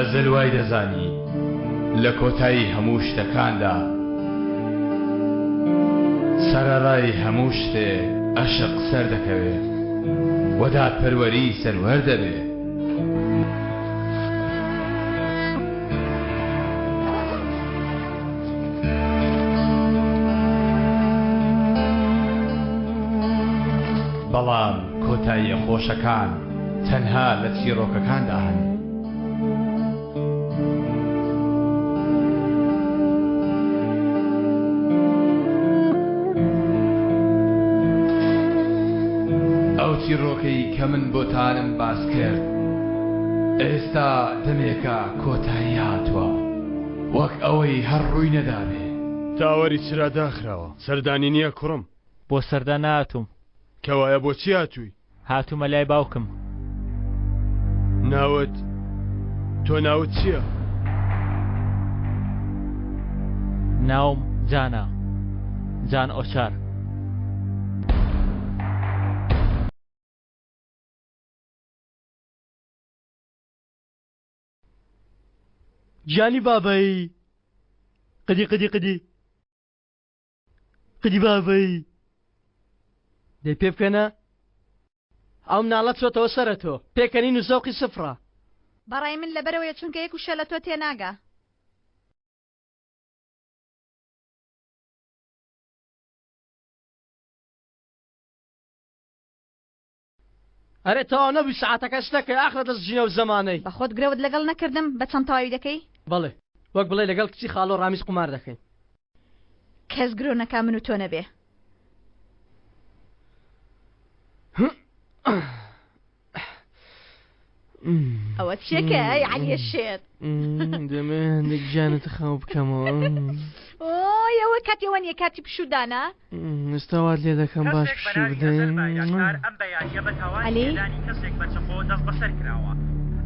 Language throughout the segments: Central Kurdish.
ئەزەل وای دەزانی لە کۆتایی هەموو شتەکاندا سەرەڕای هەموو شتێ ئەشق سەردەکەوێ و دادپەروەری سەروەر دەبێ. بەڵام کۆتاییە خۆشەکان تەنها لە چیڕۆکەکاندا هەن. ئەو چیڕۆکەی کە من بۆتانم باس کرد ئێستا دەمێکە کۆتایی هاتووە. وەک ئەوەی هەر ڕووی نەدابێ. تاوەری چرا داخراوە. سەردانی نییە کوڕم؟ بۆ سەردان نەهاتووم. کەوایە بۆ چی هاتووی؟ هاتوومە لای باوکم. ناوت؟ تۆ ناوت چییە؟ ناوم جانە. جان ئۆچار. گیانی بابەی قدی قدی قدی قدی بابەی دەی پێ بکەنە ئەو مناڵە چۆتەوە سەرە تۆ پێکەنین و زەوقی سفرە. بەڕای من لەبەرئەوەیە چونکە یەک وشە لە تۆ تێناگا. ئەرێ تەواو نەبووی سەعاتەکەش نەکەی ئاخرە دەست ژینە و زەمانەی. بەخۆت گرەوت لەگەڵ نەکردم بە چەند تەواوی دەکەی؟ بەڵێ وەک بڵێی لەگەڵ کچی خاڵۆ ڕامیز قومار دەکەین. کەس گرۆ نەکا من و تۆ نەبێ. ئەوە چیەکە ئەی عەلیە شێت؟ دەمێ هەندێک گیانت خاو بکەمەوە. ئۆی ئەوە کاتی ئەوە نییە کاتی پشوودانە. ئێستا وات لێ دەکەم باش کەسێک بە پشوو ناوی ئەزەل بدەین. بایراکتار ئەم بەیانییە بە تاوانی عەلی. لێدانی کەسێک بە چەقۆ دەستبەسەر کراوە.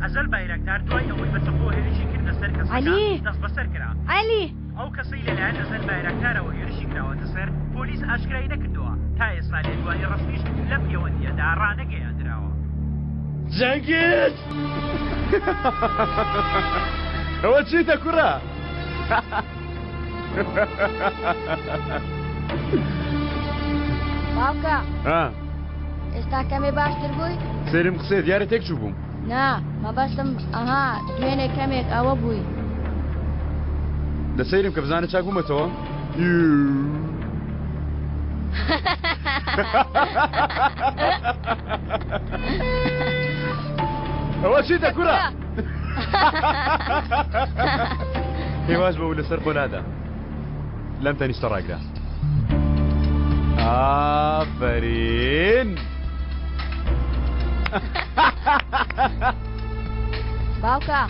ئەزەل بایراکتار دوای ئەوەی بە چەقۆ هێرشی کردە سەر کەسەکە، عەلی. دەستبەسەر کرا. عەلی. ئەو کەسەی لەلایەن ئەزەل بایراکتارەوە هێرشی کراوەتە سەر، پۆلیس ئاشکرای نەکردووە، تا ئێستا لێدوانی ڕەسمیش لەم پێوەندییەدا ڕانەگەیاندراوە. جەنگیز! ئەوە چیتە کوڕە؟ باوکە ئێستا کەمێ باشتر بووی؟ سەیرم قسەیە دیارە تێک چوو بووم. نا مەبەستم ئەها دوێنێ کەمێک ئەوە بووی. دە سەیرم کە بزانە چاک بوومەتەوە. ئەوە چیتە کوڕە؟ هێواش بە و لەسەر خۆ لادا لەم تەنیشتە ڕاگرە ئافەرین باوکە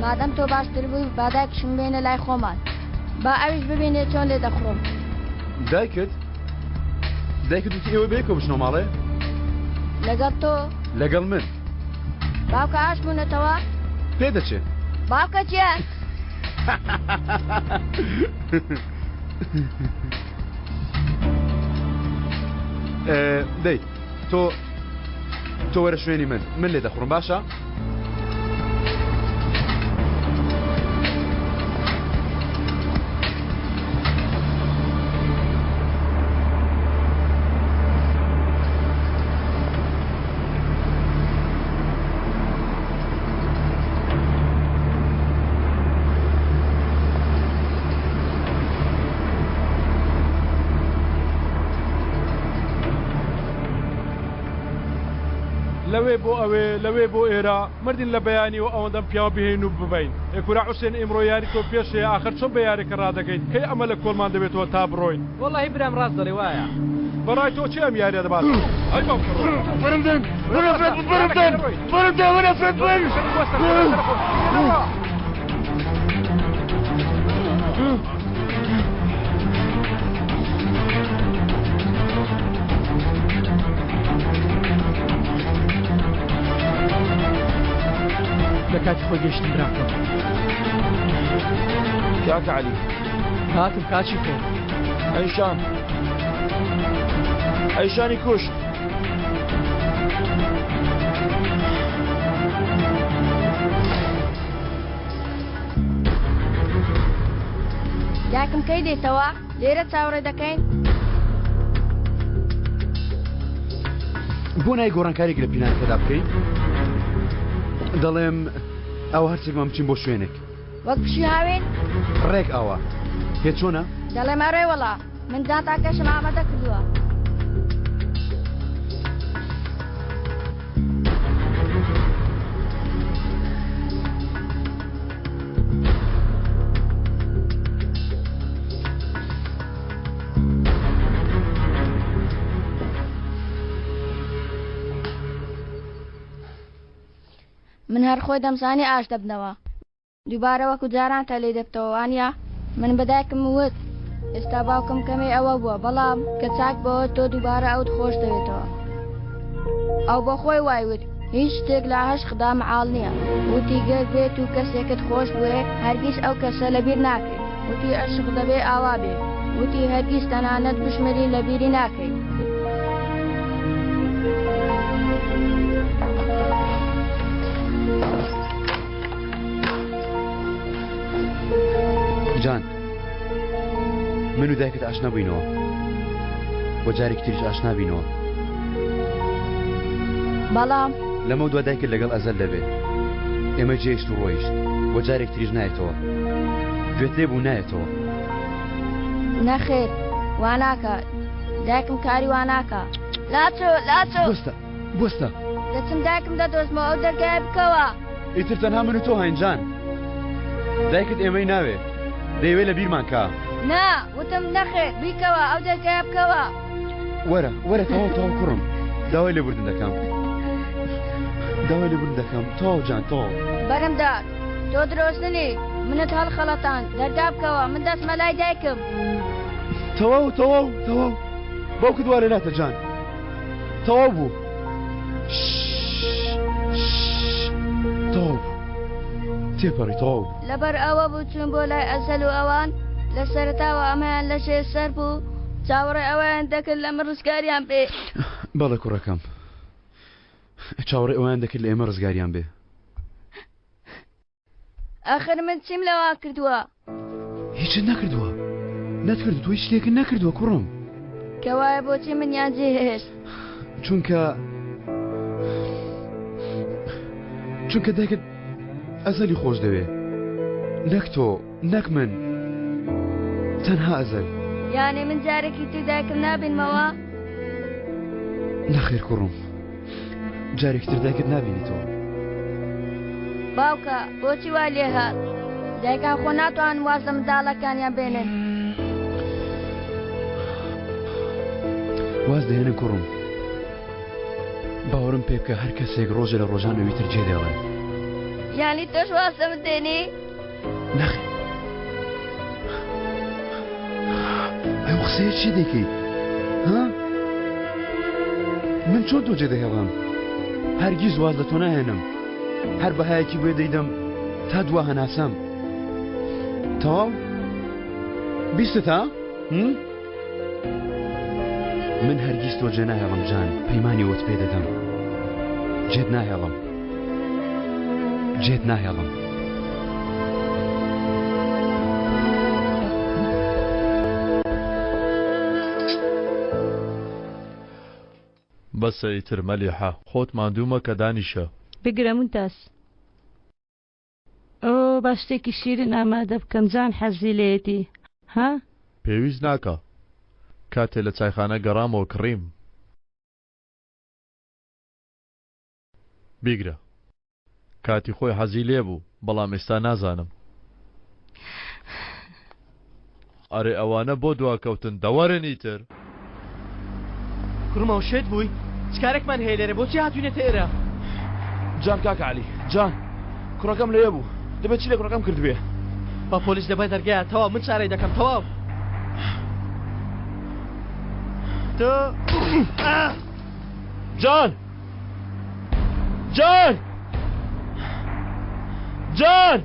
مادەم تۆ باشتر بووی با دایکشم بێنە لای خۆمان با ئەویش ببینێ چۆن لێ دەخڕم. دایکت؟ دایکت وتی ئێوە بەیەکەوە بچنەوە ماڵێ؟ لەگەڵ تۆ؟ لەگەڵ من. باوکە ئاش بوونەتەوە؟ پێدەچێ. باوکە گیان. دەی تۆ تۆ وەرە شوێنی من من لێ دەخوڕم باشە؟ لەوێ بۆ ئەوێ لەوێ بۆ ئێرە مردین لە بەیانیەوە ئەوەندەم پیاو بهێنین و ببەین ئێ کورە عوسێن ئیمڕۆ یاری تۆ پێش هەیە ئاخر چۆن بە یارێکە ڕادەگەیت کەی ئەمە لە کۆڵمان دەبێتەوە تا بڕۆین. وەڵاهی برام ڕاست دەڵێ وایە. بەڕای تۆ کێ ئەم یاریە دەبات ئەی باوکە ڕۆ. بەرم دەن وەرە فرەت بەرم دەن بەرم دەن وەرە فرەت بن. لە کاتی خۆی گەشتم براکەم. کاکە عەلی. هاتم کاچی خۆ. ئەیشان ئەیشانی کوشت. دایکم کەی دێتەوە؟ لێرە چاوەڕێ دەکەین؟ بۆ نای گۆڕانکارێک لە پیلانەکەدا بکەین؟ دەڵێم ئەوە هەرچێکمان بچین بۆ شوێنێک. وەک پشووی هاوین؟ ڕێک ئاوا. پێت چۆنە؟ دەڵێم ئەرێ وەڵا. من جانتاکەشم ئامادە کردووە. من هەر خۆی دەمزانی ئاش دەبنەوە. دووبارە وەکو جاران تەلێی دەبتەوە وانیە؟ من بە دایکم وت ئێستا باوکم کەمێ ئەوە بووە بەڵام کە چاک بەوە تۆ دووبارە ئەوت خۆش دەوێتەوە. ئەو بە خۆی وای وت هیچ شتێک لە عەشقدا مەحاڵ نییە. وتی گەر بێت و کەسێکت خۆش بوێ هەرگیز ئەو کەسە لەبیر ناکەی. وتی عەشق دەبێ ئاوا بێ. وتی هەرگیز تەنانەت بشمری لەبیری ناکەی. جان من و دایکت ئاشنا بووینەوە و جارێکی تریش ئاشنا بینەوە. بەڵام لەمە دوا دایکت لەگەڵ ئەزەل دەبێت. ئێمە جێشت و ڕۆیشت و جارێک تریش نایەتەوە. گوێت لێ بوو نایەتەوە. نەخێر وا ناکا دایکم کاری وا ناکا. لاچۆ لاچۆ. بوەستە بوەستە. دەچم دایکم دەدۆزمەوە ئەو دەرگایە بکەوە. ئیتر تەنها من و تۆ هەین جان. دایکت ئێمەی ناوێ. دەیەوێ لە بیرمان کا. نا وتم نەخێر بیکەوە ئەو دەرگایە بکەوە. وەرە وەرە تەواو تەواو کوڕم داوای لێبوردن دەکەم. داوای لێبوردن دەکەم تەواو جان تەواو. بەرمدار تۆ درۆزنی منت هەڵخەڵەتاند دەرگا بکەوە من دەچمە لای دایکم. تەواو تەواو تەواو باوکت وا لێناتە جان. تەواو بوو تەواو بوو تێپەڕی تەواو بوو. لەبەر ئەوە بوو چوون بۆ لای ئەزەل و ئەوان لە سەرەتاوە ئەمەیان لە ژێر سەر بوو چاوەڕێ ئەوەیان دەکرد لە من ڕزگاریان بێ. بەڵێ کوڕەکەم چاوەڕێ ئەوەیان دەکرد لە ئێمە ڕزگاریان بێ. ئاخر من چیم لەوان کردووە؟ هیچت نەکردووە نەتکرد تۆ هیچ شتێکت نەکردووە کوڕم. کەوایە بۆچی منیان جێهێشت؟ چونکە چونکە دایکت ئەزەلی خۆش دەوێ نەک تۆ نەک من تەنها ئەزەل. یانێ من جارێکی تر دایکم نابینمەوە؟ نەخێر کوڕم جارێکی تر دایکت نابینیتەوە. باوکە بۆچی وای لێ هات؟ دایکان خۆ ناتوانن واز لە منداڵەکانیان بێنن. واز دەهێنن کوڕم. باوەڕم پێ بکە هەر کەسێک ڕۆژێ لە ڕۆژان ئەوی تر جێ دێڵێ. یانی تۆش واز لە من دێنی؟ نەخێر. ئەو قسەیە چی دەکەی؟ ها؟ من چۆن تۆ جێدەهێڵم؟ هەرگیز واز لە تۆ ناهێنم. هەر بەهایەکی بێ دەیدەم تا دوا هەناسەم. تەواو؟ بیستت ها؟ من هەرگیز تۆ جێ ناهێڵم جان پەیمانی وەت پێ دەدەم جێت ناهێڵم جێت ناهێڵم. بەسە ئیتر مەلیحە خۆت ماندوو مەکە دانیشە. بگرە مونتاز. ئۆ با شتێکی شیرین ئامادە بکەم جان حەزی لێیەتی ها؟ پێویست ناکا. کاتێ لە چایخانە گەڕامەوە کڕیم. بیگرە. کاتی خۆی حەزی لێ بوو بەڵام ئێستا نازانم. ئەرێ ئەوانە بۆ دواکەوتن دەوەرن ئیتر. کوڕم ئەوە شێت بووی؟ چ کارێکمان هەیە لێرە بۆچی هاتوینەتە ئێرە؟ جان کاکە عەلی جان کوڕەکەم لەوێ بوو دەبێت چی لە کوڕەکەم کردبێ؟ با پۆلیس لەبەر دەرگایە تەواو من چارەی دەکەم تەواو. تۆ جان جان جان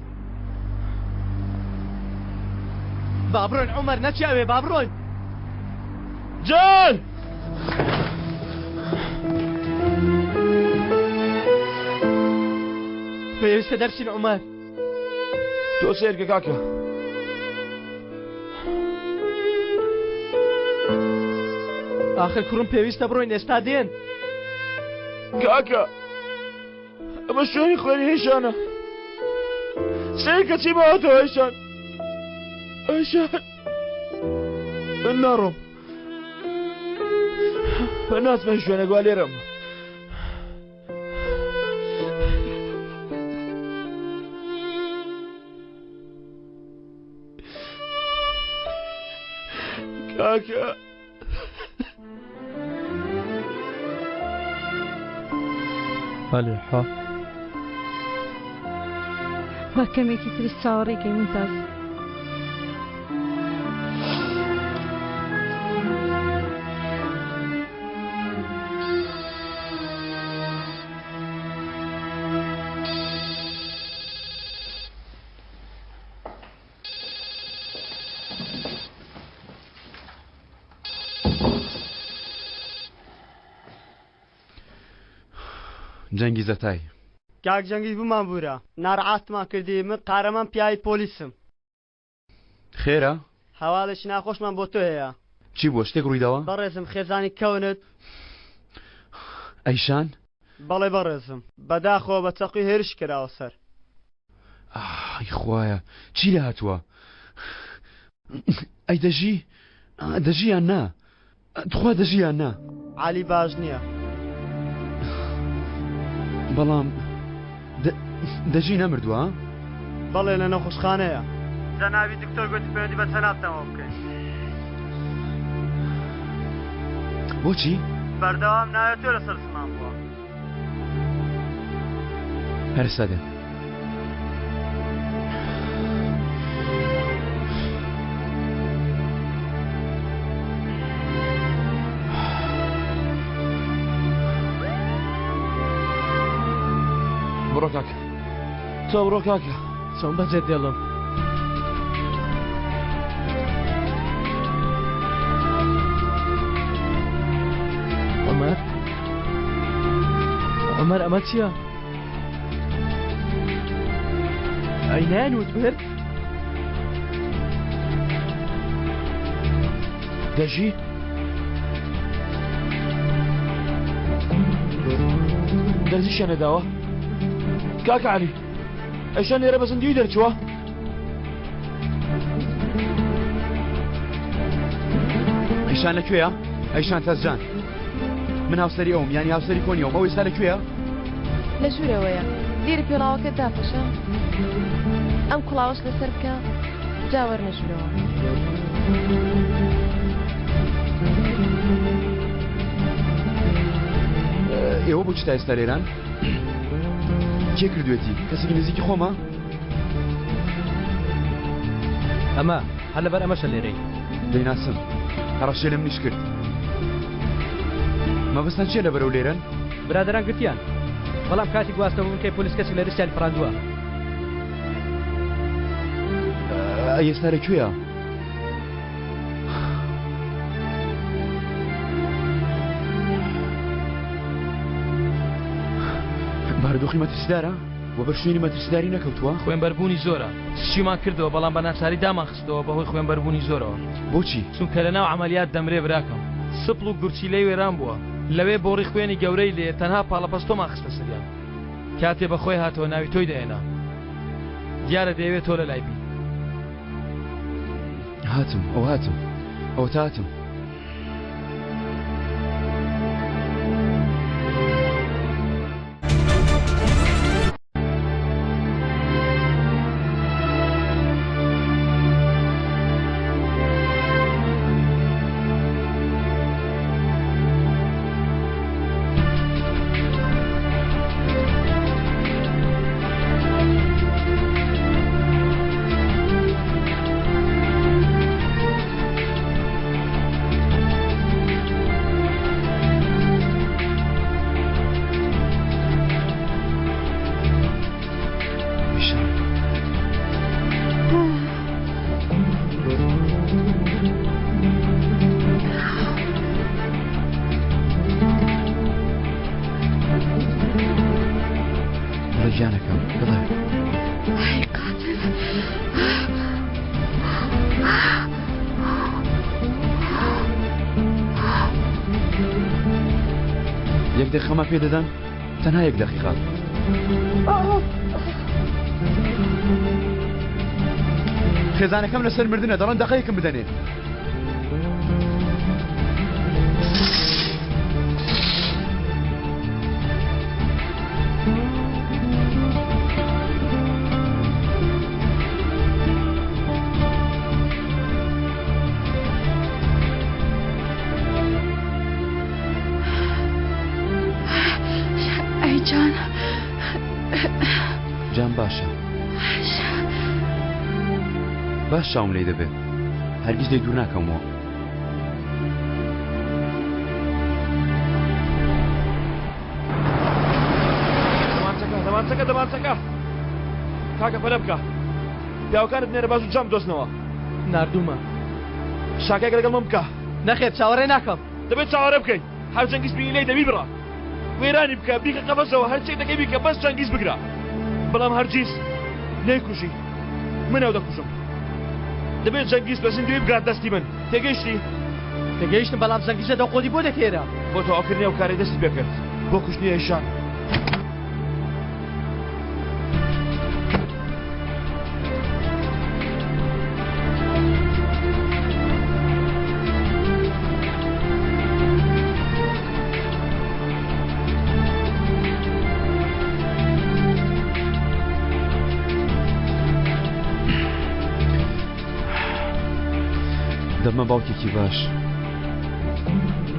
با بڕۆین عومەر نەچی ئەوێ با بڕۆین. جان پێویستە دەرچین عومەر. تۆ سەیرکە کاکە. ئاخر کوڕم پێویستە بڕۆین ئێستا دێن. کاکە ئەمە شوێنی خوێنی هێشانە سەیرکە چی ماوەتەوە هێشان هێشان من ناڕۆم من ناچمە شوێنە گوا لێرەم کاکە مەلیحە با کەمێکی تریش چاوەڕێی کەی ممتاز. جەنگیز ئەتای. کاک جەنگیز بمان بورە ناڕەعاتمان کردی من قارەمان پیاوی پۆلیسم. خێرە؟ هەواڵێکی ناخۆشمان بۆ تۆ هەیە. چی بووە شتێک ڕوویداوە؟ بەڕێزم خێزانی کەونت. ئەیشان؟ بەڵێ بەڕێزم بەداخەوە بە چەقوی هێرش کراوە سەر. ئای خوایە چی لێ هاتووە؟ ئەی دەژی؟ دەژی یان نا؟ تخوا دەژی یان نا؟ عەلی باش نییە. بەڵام دەژی نەمردووە؟ بەڵێ لە نەخۆشخانەیە. جەنابی دکتۆر گوتی پەیوەندی بە جەنابتانەوە بکەین. بۆچی؟ بەردەوام ناوێ تۆ لەسەر زمان بووە. هەر ئێستا دێم. بڕۆ کاکە تۆ بڕۆ کاکە. چۆن بەجێت دێڵم؟ عومەر عومەر ئەمە چییە؟ ئەی نایان وت برد؟ دەژی؟ دەرزیشیان نەداوە؟ کاکە عەلی ئەیشان لێرە بە زیندوویی دەرچووە؟ ئەیشان لە کوێیە؟ ئەیشان تەزجان من هاوسەری ئەوم یانی هاوسەری کۆنی ئەوم ئەو ئێستا لە کوێیە؟ لە ژوورەوەیە لێرە پێڵاوەکەت داپۆشە ئەم کوڵاوەش لەسەر بکە جا وەرنە ژوورەوە. ئێوە بۆچی تا ئێستا لێران؟ کێ کردوێتی؟ کەسێکی نزیکی خۆمە؟ ئەمە هەر لەبەر ئەمەشە لێرەی. دەیناسم هەڕەشەی لە منیش کرد. مەبەستان چییە لەبەرەو لێرەن؟ برادەران گرتیان بەڵام کاتی گواستنەوە بنکەی پۆلیس کەسێک لە دەستیان فڕاندووە. ئەی ئێستا لە کوێیە؟ بارودۆخی مەترسیدارە؟ وە بەر شوێنی مەترسیداری نەکەوتووە؟ خوێنبەربوونی زۆرە. سچیمان کردەوە بەڵام بە ناچاری دامانخستەوە بەهۆی خوێنبەربوونی زۆرەوە. بۆچی؟ چونکە لەناو عەمەلیات دەمرێ براکەم. سپڵ و گورچیلەی وێران بووە. لەوێ بۆڕی خوێنی گەورەی لێیە تەنها پاڵەپەستۆمان خستە سەریان. کاتێ بەخۆی هاتەوە ناوی تۆی دەهێنا. دیارە دەیەوێ تۆ لەلای بی. هاتم ئەو هاتم ئەوەتا هاتم. دەقیقەمان پێ دەدەن؟ تەنها یەک دەقیقە. خێزانەکەم لەسەر مردنە دەڵێن دەقەیەکم بدەنێ. ئەی جان جان باشە باش چاوم لێی دەبێ هەرگیز لێی دوور ناکەومەوە. دەمانچەکە دەمانچەکە دەمانچەکە کاکە پەلە بکە پیاوەکانت نێرە با زوو جام بدۆزنەوە. ناردوومە. شاکەیەک لەگەڵ من بکە. نەخێر چاوەڕێ ناکەم. دەبێت چاوەڕێ بکەیت. هەر جەنگیز بینی لێی دەبی بڕە. وێرانی بکە، بیخە قەفەسەوە، هەرچیەک دەکەی بیکە، بەس جەنگیز بگرە. بەڵام هەرگیز نەیکوژی. من ئەو دەکوژم. دەبێت جەنگیز بە زیندوویی بگات دەستی من. تێگەیشتی؟ تێگەیشتم، بەڵام جەنگیزە دەوقۆدی بۆ دێتە ئێرە؟ بۆ تەواوکردنی ئەو کارەی دەستی پێکرد، بۆ کوشتنی ئەیشان. دەبمە باوکێکی باش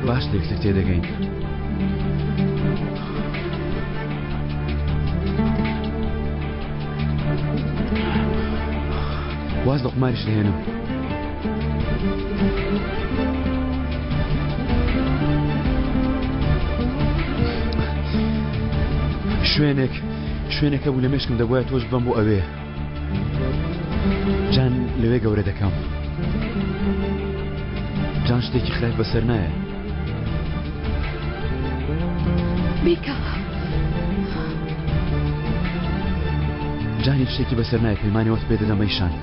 باش لێکتر تێدەگەین. واز لە قوماریش دەهێنم. شوێنێک شوێنێک هەبوو لە مێشکم دەبوایە تۆش ببەم بۆ ئەوێ جان لەوێ گەورە دەکەم جان شتێکی خراپ بەسەر نایە بیکە جان هیچ شتێکی بەسەر نایە پەیمانی وەت پێ دەدەم ئەیشان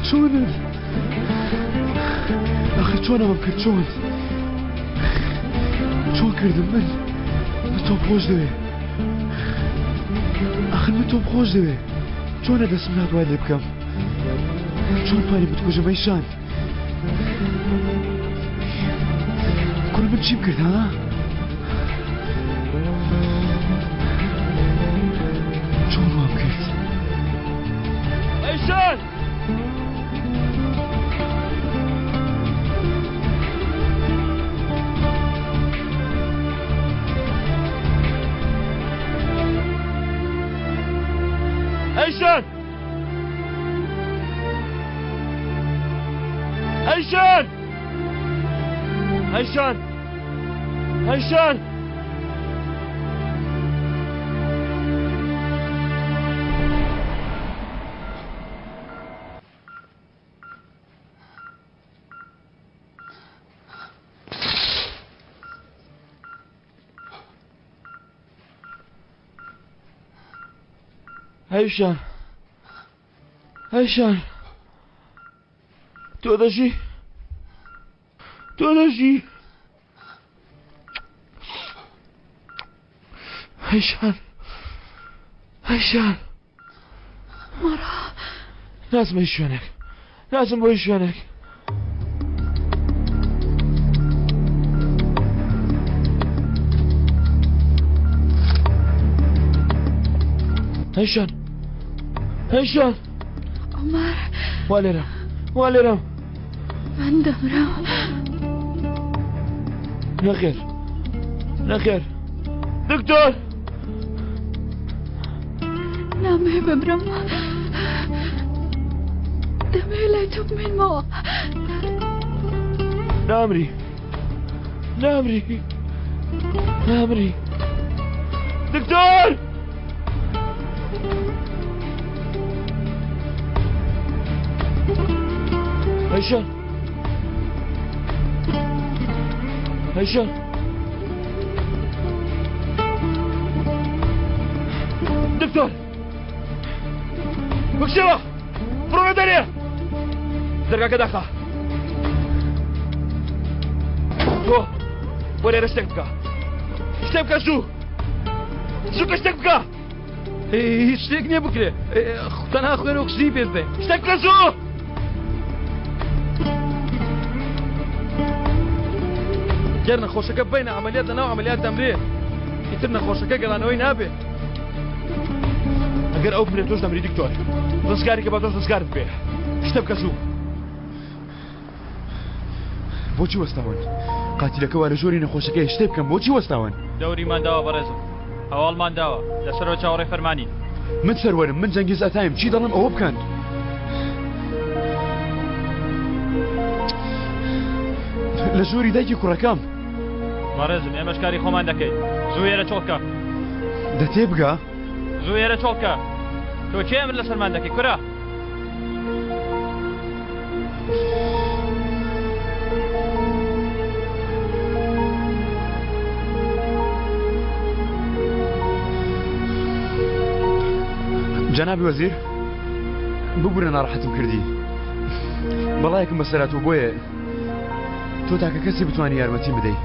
چۆنم ئەخر چۆن ئەمەم کرد چۆن چۆن کردم من من تۆم خۆش دەوێ ئەخر من تۆم خۆش دەوێ چۆنە دەستم نات وای لێ بکەم چۆن توانی بتکوژم ئەی شان کوڕە من چیم کرد ها؟ چۆن وام کرد؟ ئەیشان! ئەیشان! ئەیشان! ئەیشان! ئەیشان! ئەیشان ئەیشان تۆ دەژی تۆ دەژی ئەیشان ئەیشان مەڕا ناچمە هیچ شوێنێک ناچم بۆ هیچ شوێنێک هەیشان هەیشان عومەر وا لێرەم وا لێرەم من دەمرم نەخێر نەخێر دکتۆر نامەوێ بمرم دەمەوێ لای تۆ بمێنمەوە نامری نامری نامری دکتۆر! هەیشە هەیشە دکتۆر بکشەوە بڕۆنە دەرێ دەرگاکە داخە تۆ وەرێرە شتێک بکە شتێک بکە زوو زوو کە شتێک بکە هیچ شتێک نییە بکرێ تەنها خوێن و قسری پێ بدەین شتێک بکە زوو گەر نەخۆشەکە بینە عملیات لەناو عملیات دەمرێ ئیتر نەخۆشەکە گەڕانەوەی نابێ ئەگەر ئەو بمرێت تۆش دەمری دکتۆر ڕزگاری کە بە تۆش ڕزگارت بێ شتە بکە زوو بۆچی وەستاون قاتیلەکە وا لە ژۆری نەخۆشەکەی شتێ بکەم بۆچی وەستاون دەوریمان داوە بەڕێزم هەواڵمان داوە لەسەرەوە چاوەڕێ فەرمانین من سەروەرم من جەنگیز ئەتایم چی دەڵم ئەوە بکەن لە ژووری دایکی کوڕەکەم بەڕێزم ئێمەش کاری خۆمان دەکەین زوو ئێرە چۆڵکە دە تێبگە زوو ئێرە چۆڵکە تۆ کێ ئەمر لەسەرمان دەکەی کورە جەنابی وەزیر ببورە ناڕەحەتم کردی بەڵایەکم بەسەرات و بۆیە تۆ تاکە کەسی بتوانی یارمەتیم بدەی.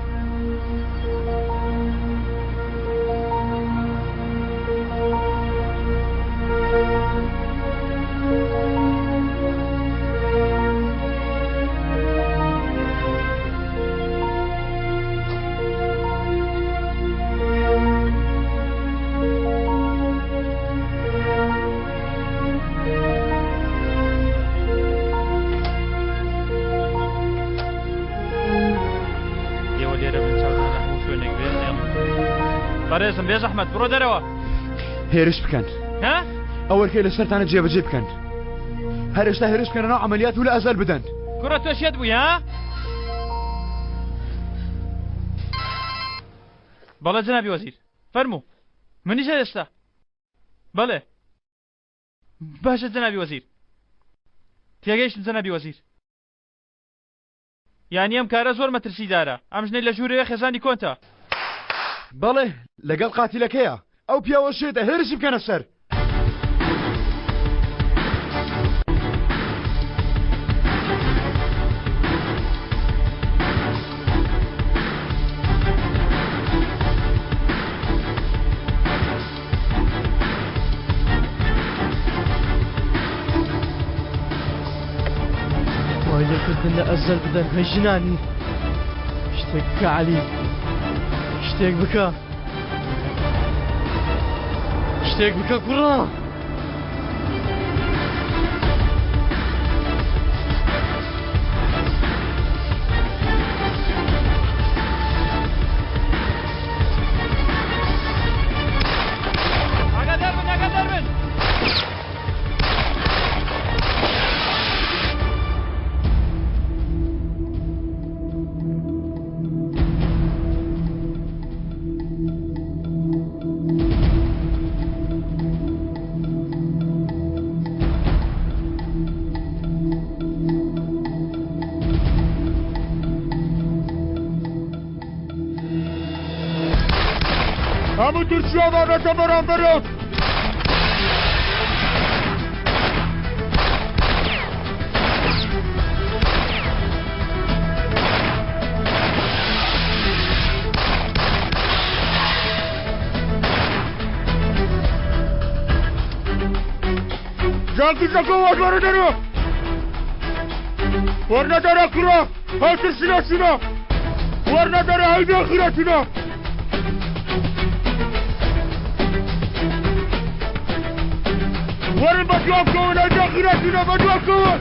ئێوە لێرە بن چاوتان لە هەموو شوێنێک بێ بەڕێزم بێ زەحمەت بڕۆ دەرەوە هێرش بکەن ها ئەوەرکەی لەسەرتانە جێبەجێ بکەن هەر ئێستا هێرش بکەنە ناو عملیات و لە ئەزەل بدەن کوڕە تۆ شێت بووی ها بەڵێ جەنابی وەزیر فەرموو منیش هەر ئێستا بەڵێ باشە جەنابی وەزیر تێگەیشتم جەنابی وەزیر یانی ئەم کارە زۆر مەترسیدارە ئەم ژنەی لە ژوورەوەی خێزانی کۆنتە. بەڵێ لەگەڵ قاتیلەکەیە ئەو پیاوە شێتە هێرشی بکەنە سەر. وای لێکردن لە ئەزەل بدەن هەی ژنانی شتێک بکە عەلی شتێک بکە شتێک بکە کوڕە هەموو تورکیا بابێتە بەرامبەرت. جاکیتەکە وەرە دەرەوە وەرنە دەرە کوڕە هەی ترسینە وەرنە دەرە هەی بێخیرەتینە وەرن بە دوام کەون هەی بێخیرەتینە بە دوام کەون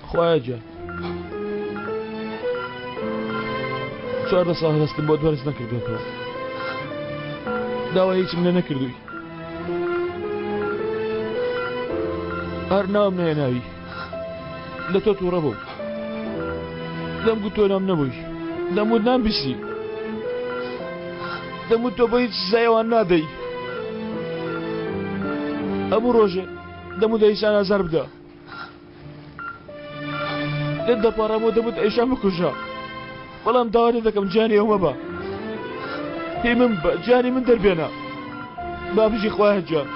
خوایە گیان 14 ساڵ هەستم بۆت بەرز نەکردوێتەوە داوا هیچم لێ نەکردووی. هەر ناوم نەهێناوی لە تۆ تووڕە بووم دەمگوت تۆ نام نەبووی دەموت نامبیسی دەموت تۆ بە هیچ سزای ئەوان نادەی هەموو ڕۆژێ دەموت ئەیسان ئازار بدە لێت دەپاڕامەوە دەموت ئەیشان بکوژە بەڵام داوا لێ دەکەم گیانی ئەو مەبە هی من بە گیانی من دەربێنە با بژی خوایە گیان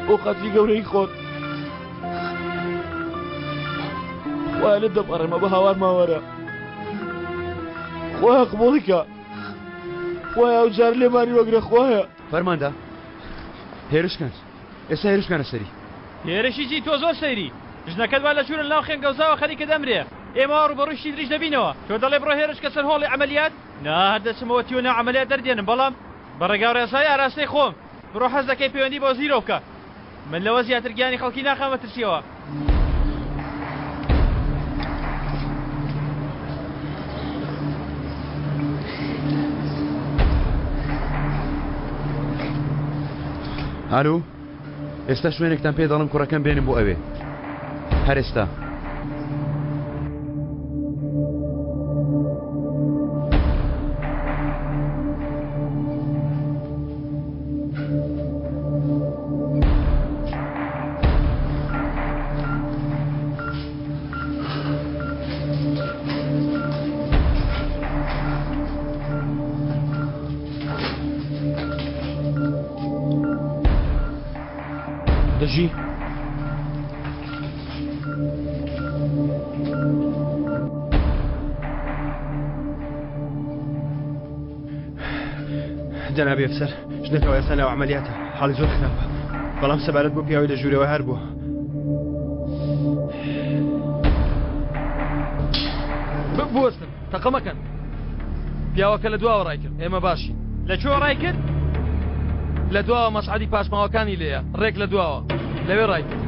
بۆ خاتری گەورەی خۆت خوایە لێت دەپاڕێمە بە هاوار ماوەرە خوایە قبوڵی کە خوایە ئەو جار لێمانی وەگرە خوایە فەرماندە هێرش کەن ئێستا هێرش بکەنە سەری. هێرشی چی تۆ زۆر سەیری. ژنەکەت وا لە ژوورە لەناو خوێن گەوزاوە خەریکە دەمرێ ئێمە وا ڕووبەڕووی شتی تریش دەبینەوە تۆ دەڵێ بڕۆ هێرش کە سەر هۆڵی عەمەلیات نا هەر دەچمەوە تیۆ ناو عەمەلیات دەردێنم بەڵام بە ڕێگا و ڕێسای ئاراستەی خۆم بڕۆ حەز دەکەی پەیوەندی بە وەزیرەوە بکە من لەوە زیاتر گیانی خەڵکی ناخەمە مەترسیەوە. ئالو ئێستا شوێنێکتان پێ دەڵم کوڕەکەم بێنم بۆ ئەوێ هەر ئێستا. دەژی؟ جەنابی ئەفسەر ژنەکەەوە ئێستا ناو عملیاتە حاڵی زۆر خراپە بەڵام سەبارەت بۆ پیاوی لە ژوورەوە هەر بووە بوەستن تەقە مەکەن پیاوەکە لە دواوە ڕای کرد ئێمە باشین لە کوێ ڕای کرد؟ لە دواوە مەسعدی پاشماوەکانی لێیە ڕێک لە دواوە لەوێ ڕای کرد.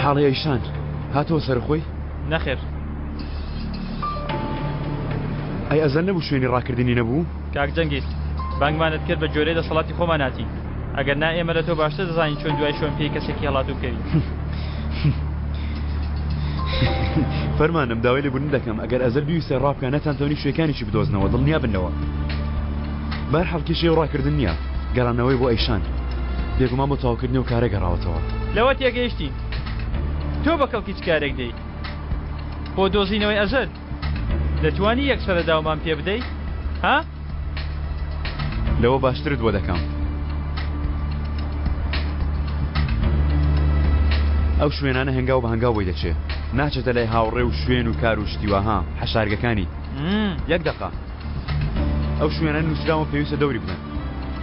حاڵی ئەیشان هاتەوە سەرخۆی؟ نەخێر. ئەی ئەزەل نەبوو شوێنی ڕاکردنی نەبوو؟ کاک جەنگیز بانگمانت کرد بە گوێرەی دەسەڵاتی خۆمان هاتین ئەگەر نا ئێمە لە تۆ باشتر دەزانین چۆن دوای شوێن پێی کەسێکی هەڵاتوو بکەوین. فەرمانم داوای لێبوردن دەکەم ئەگەر ئەزەل بیویستێ ڕابکا نەتانتوانی شوێکانیشی بدۆزنەوە دڵنیا بن لەوە بەرحاڵ کێشەی ئەو ڕاکردن نییە گەڕانەوەی بۆ ئەیشان بێگومان بۆ تەواوکردنی ئەو کارە گەڕاوەتەوە. لەوە تێگەیشتین تۆ بە کەڵکی چ کارێک دێی بۆ دۆزینەوەی ئەزەل؟ دەتوانی یەک سەرەداومان پێ بدەی؟ ها؟ لەوە باشترت بۆ دەکەم. ئەو شوێنانە هەنگاو بە هەنگاو بۆی دەچێ. ناچێتە لای هاوڕێ و شوێن و کار و شتی واها، حەشارگەکانی. یەک دەقە. ئەو شوێنانە نووسراون پێویستە دەوری بدەن.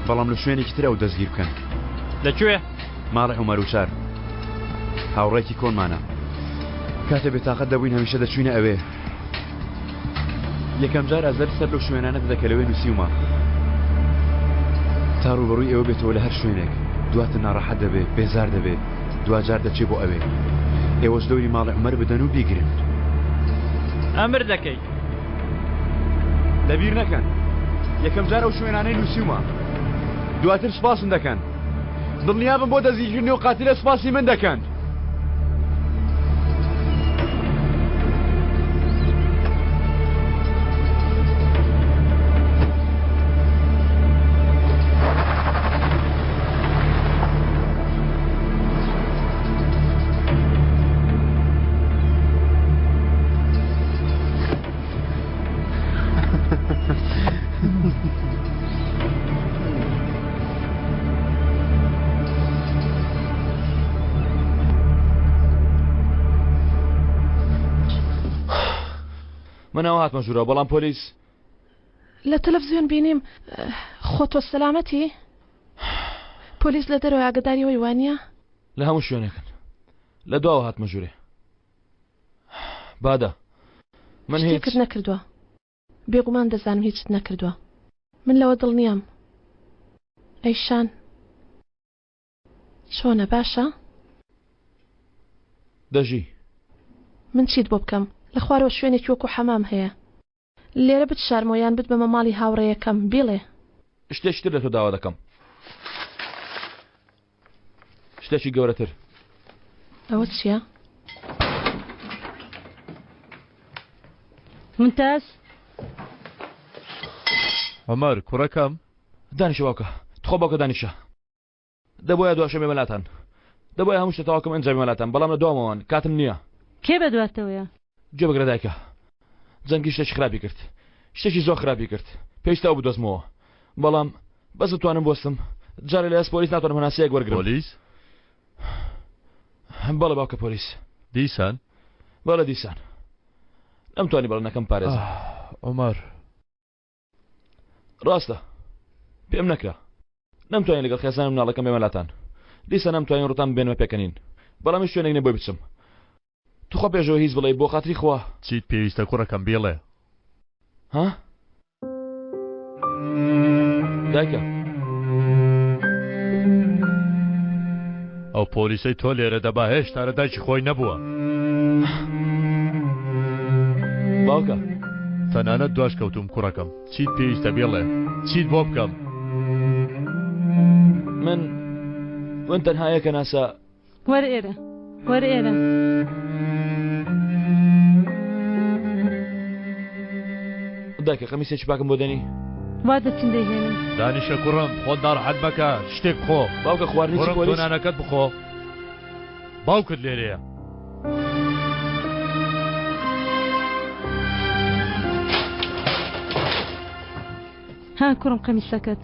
بەڵام لە شوێنێکی تر ئەو دەستگیر بکەن. لە کوێ؟ ماڵی عومەر وچار. هاوڕێکی کۆنمانە. کاتێ بێتاقەت دەبووین هەمیشە دەچووینە ئەوێ. یەکەم جار ئەزەر سەر لەو شوێنانە دەدە کە لەوێ نووسیومە. تا ڕووبەڕووی ئێوە بێتەوە لە هەر شوێنێک، دواتر ناڕەحەت دەبێ، بێزار دەبێ، دواجار دەچێ بۆ ئەوێ. ئێوەش دەوری ماڵی عومەر بدەن و بیگرن. ئەمر دەکەی. لەبیر نەکەن. یەکەم جار ئەو شوێنانەی نووسیومە. دواتر سوپاسم دەکەن. دڵنیابن بۆ دەستگیرکردنی ئەو قاتیلە سوپاسی من دەکەن. من ئەوە هاتمە ژوورەوە بەڵام پۆلیس لە تەلەفزیۆن بینیم خۆ تۆ سەلامەتی پۆلیس لە دەرەوە ئاگداری ئەوەی وانە لە هەموو شوێنێکن لە دواوە هاتمە ژوورێ بادە. من هیچ شتێکت نەکردووە. بێگومان دەزانم هیچت نەکردووە. من لەوە دڵنیام. ئەیشان چۆنە باشە؟ دەژی. من چیت بۆ بکەم؟ لە خوارەوە شوێنێکی وەکو حەمام هەیە. لێرە بتشارمەوە یان بتبەمە ماڵی هاوڕێیەکەم، بیڵێ. شتێکی تر لە تۆ داوا دەکەم. شتێکی گەورەتر. ئەوە چییە؟ ممتاز. عومەر کوڕەکەم. دانیشە باوکە. تخوا باوکە دانیشە. دەبوایە دوا شەو بێمە لاتان. دەبوایە هەموو شتێ تەواو کەم ئنجا بێمە لاتان بەڵام لە دوامەوەن کاتم نییە. کێ بەدواتەوەیە؟ گوێ بگرە دایکە جەنگی شتێکی خراپی کرد شتێکی زۆر خراپی کرد پێویستە ئەو بدۆزمەوە بەڵام بەس بتوانم بوەستم جارێ لە دەست پۆلیس ناتوانم هەناسەیەک وەرگرم. پۆلیس؟ بەڵێ باوکە پۆلیس. دیسان؟ بەڵێ دیسان. نەمتوانی بەڵێنەکەم بپارێزم. عومەر. ڕاستە پێم نەکرا نەمتوانی لەگەڵ خێزان و مناڵەکەم بێمە لاتان دیسان نەمتوانی ڕوتان بێنمە پێکەنین بەڵام هیچ شوێنێک نیە بۆی بچم توخوا پێشەوە هیچ بڵێ بۆ خاتری خوا چیت پێویستە کوڕەکەم بیڵێ ها دایکە ئەو پۆلیسەی تۆ لێرە دەبا هێشتا لە دایکی خۆی نەبووە. باوکە. تەنانەت دواش کەوتووم کوڕەکەم. چیت پێویستە بیڵێ. چیت بۆ بکەم؟ من من تەنها یەک هەناسە. وەرە ئێرە. وەرە ئێرە. دایکە قەمیسێکی پاکم بۆ دێنی؟ وا دەچم دەیهێنم. دانیشە کوڕم خۆت ناڕەحەت مەکە شتێک بخۆ. باوکە خواردنی چی کوڕم تۆ پۆلیس؟ نانەکەت بخۆ باوکت لێرەیە. ها کوڕم قەمیسەکەت.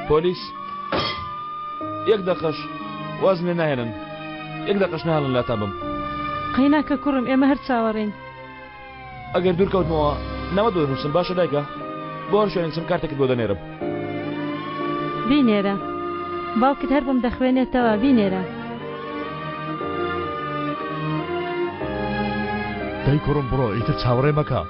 پۆلیس یەک دەقەش وازم لێ ناهێنن یەک دەقەش ناهێڵن لاتان بم. قەیناکە کوڕم ئێمە هەر چاوەڕێین. ئەگەر دوور کەوتمەوە نامەت بۆ دەنووسم باشە دایکە؟ بۆ هەر شوێنێک بچم کارتێکت بۆ دەنێرم. بینێرە باوکت هەر بۆم دەخوێنێتەوە بینێرە. دەی کوڕم بڕۆ ئیتر چاوەڕێ مەکە.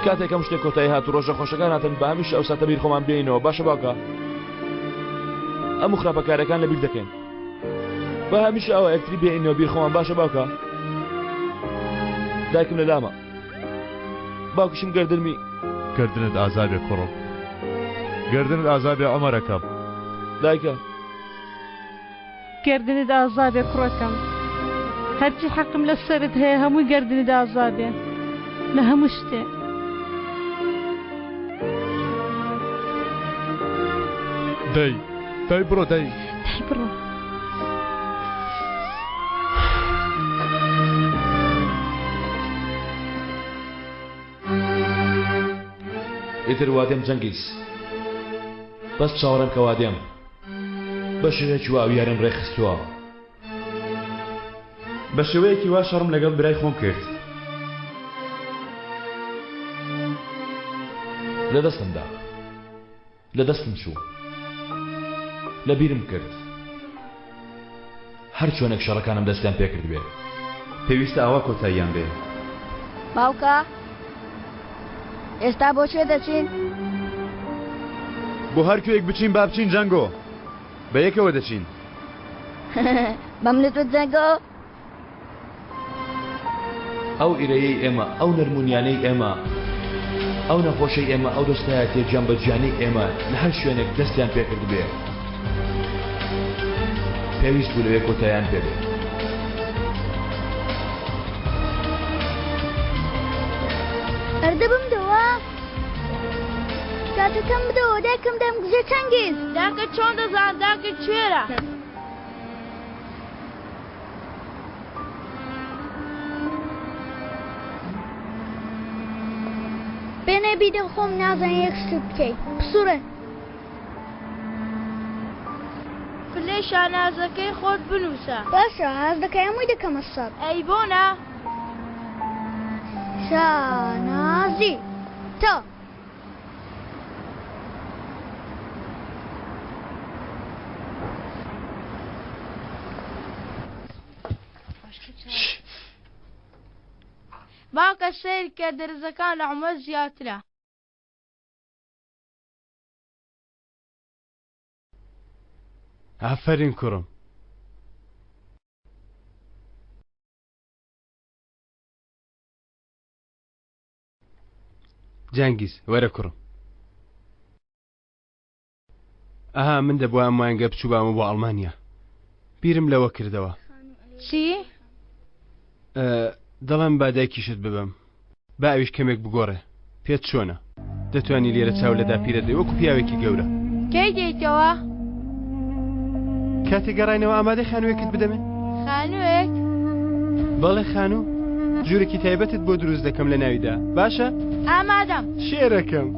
کاتێک هەموو شتێک کۆتایی هات و ڕۆژە خۆشەکان هاتن با هەمیشە ئەو ساتە بیر خۆمان بێینەوە باشە باوکە؟ هەموو خراپەکارەکان لەبیر دەکەین با هەمیشە ئەوە یەکتری بێینەوە بیر خۆمان باشە باوکە؟ دایکم لە لامە باوکیشم گەردنمی. گەردنت ئازا بێ کوڕم. گەردنت ئازا بێ عومەرەکەم. دایکە. گەردنت ئازا بێ کوڕەکەم. هەرچی حەقم لە سەرت هەیە هەمووی گەردنت ئازا بێ لە هەموو شتێ. دەی دەی بڕۆ دەی. دەی بڕۆ. ئیتر وادێم جەنگیز بەس چاوەڕێم کە وادێم بە شێوەیەکی وا ئەو یارەم ڕێکخستووە. بە شێوەیەکی وا شەڕم لەگەڵ برای خۆم کرد. لە دەستم دا. لە دەستم چوو. لە بیرم کرد. هەر چۆنێک شەڕەکانم دەستیان پێ کردبێ. پێویستە ئاوا کۆتاییان بێ. باوکە، ئێستا بۆ کوێ دەچین؟ بۆ هەر کوێیەک بچین با بچین جەنگۆ. بە یەکەوە دەچین. بە منت وت جەنگۆ؟ ئەو ئیرەیەی ئێمە، ئەو نەرمونیانەی ئێمە، ئەو نەخۆشەی ئێمە، ئەو دۆستایەتیە گیانبەگیانەی ئێمە لە هەر شوێنێک دەستیان پێکردبێ، پێویست بوو لەوێ کۆتاییان پێ بێ. ئەردە بمدەوە کاتەکەم بدەوە دایکم دەمگوژێ چەنگیز. داکە چۆن دەزان داکە کوێرە. بێنێ بیدە خۆم نازانێ یەک شت بکەی پسوڕێ. پلەی شانازەکەی خۆت بنووسە. باشە حەز دەکەی هەمووی دەکەمە سەد. ئەی بۆ نا؟ شانازی تۆ. باوکە سەیر کە دەرزەکان لە عومەر زیاترە. ئافەرین کوڕم. جانگیز وەرە کوڕم. ئەها من دەبوایە ئەم مانگە بچووبامە بۆ ئەڵمانیا بیرم لەوە کردەوە. چی؟ دەڵێم با دایکیشت ببەم با ئەویش کەمێک بگۆڕێ پێت چۆنە؟ دەتوانی لێرە چاو لە داپیرەت بێ وەکو پیاوێکی گەورە. کەی دێیتەوە؟ کاتێک گەڕاینەوە ئامادەی خانوویەکت بدەمێ؟ خانووێک؟ بەڵێ خانوو ژوورێکی تایبەتت بۆ دروست دەکەم لە ناویدا باشە؟ ئامادەم. شێرەکەم.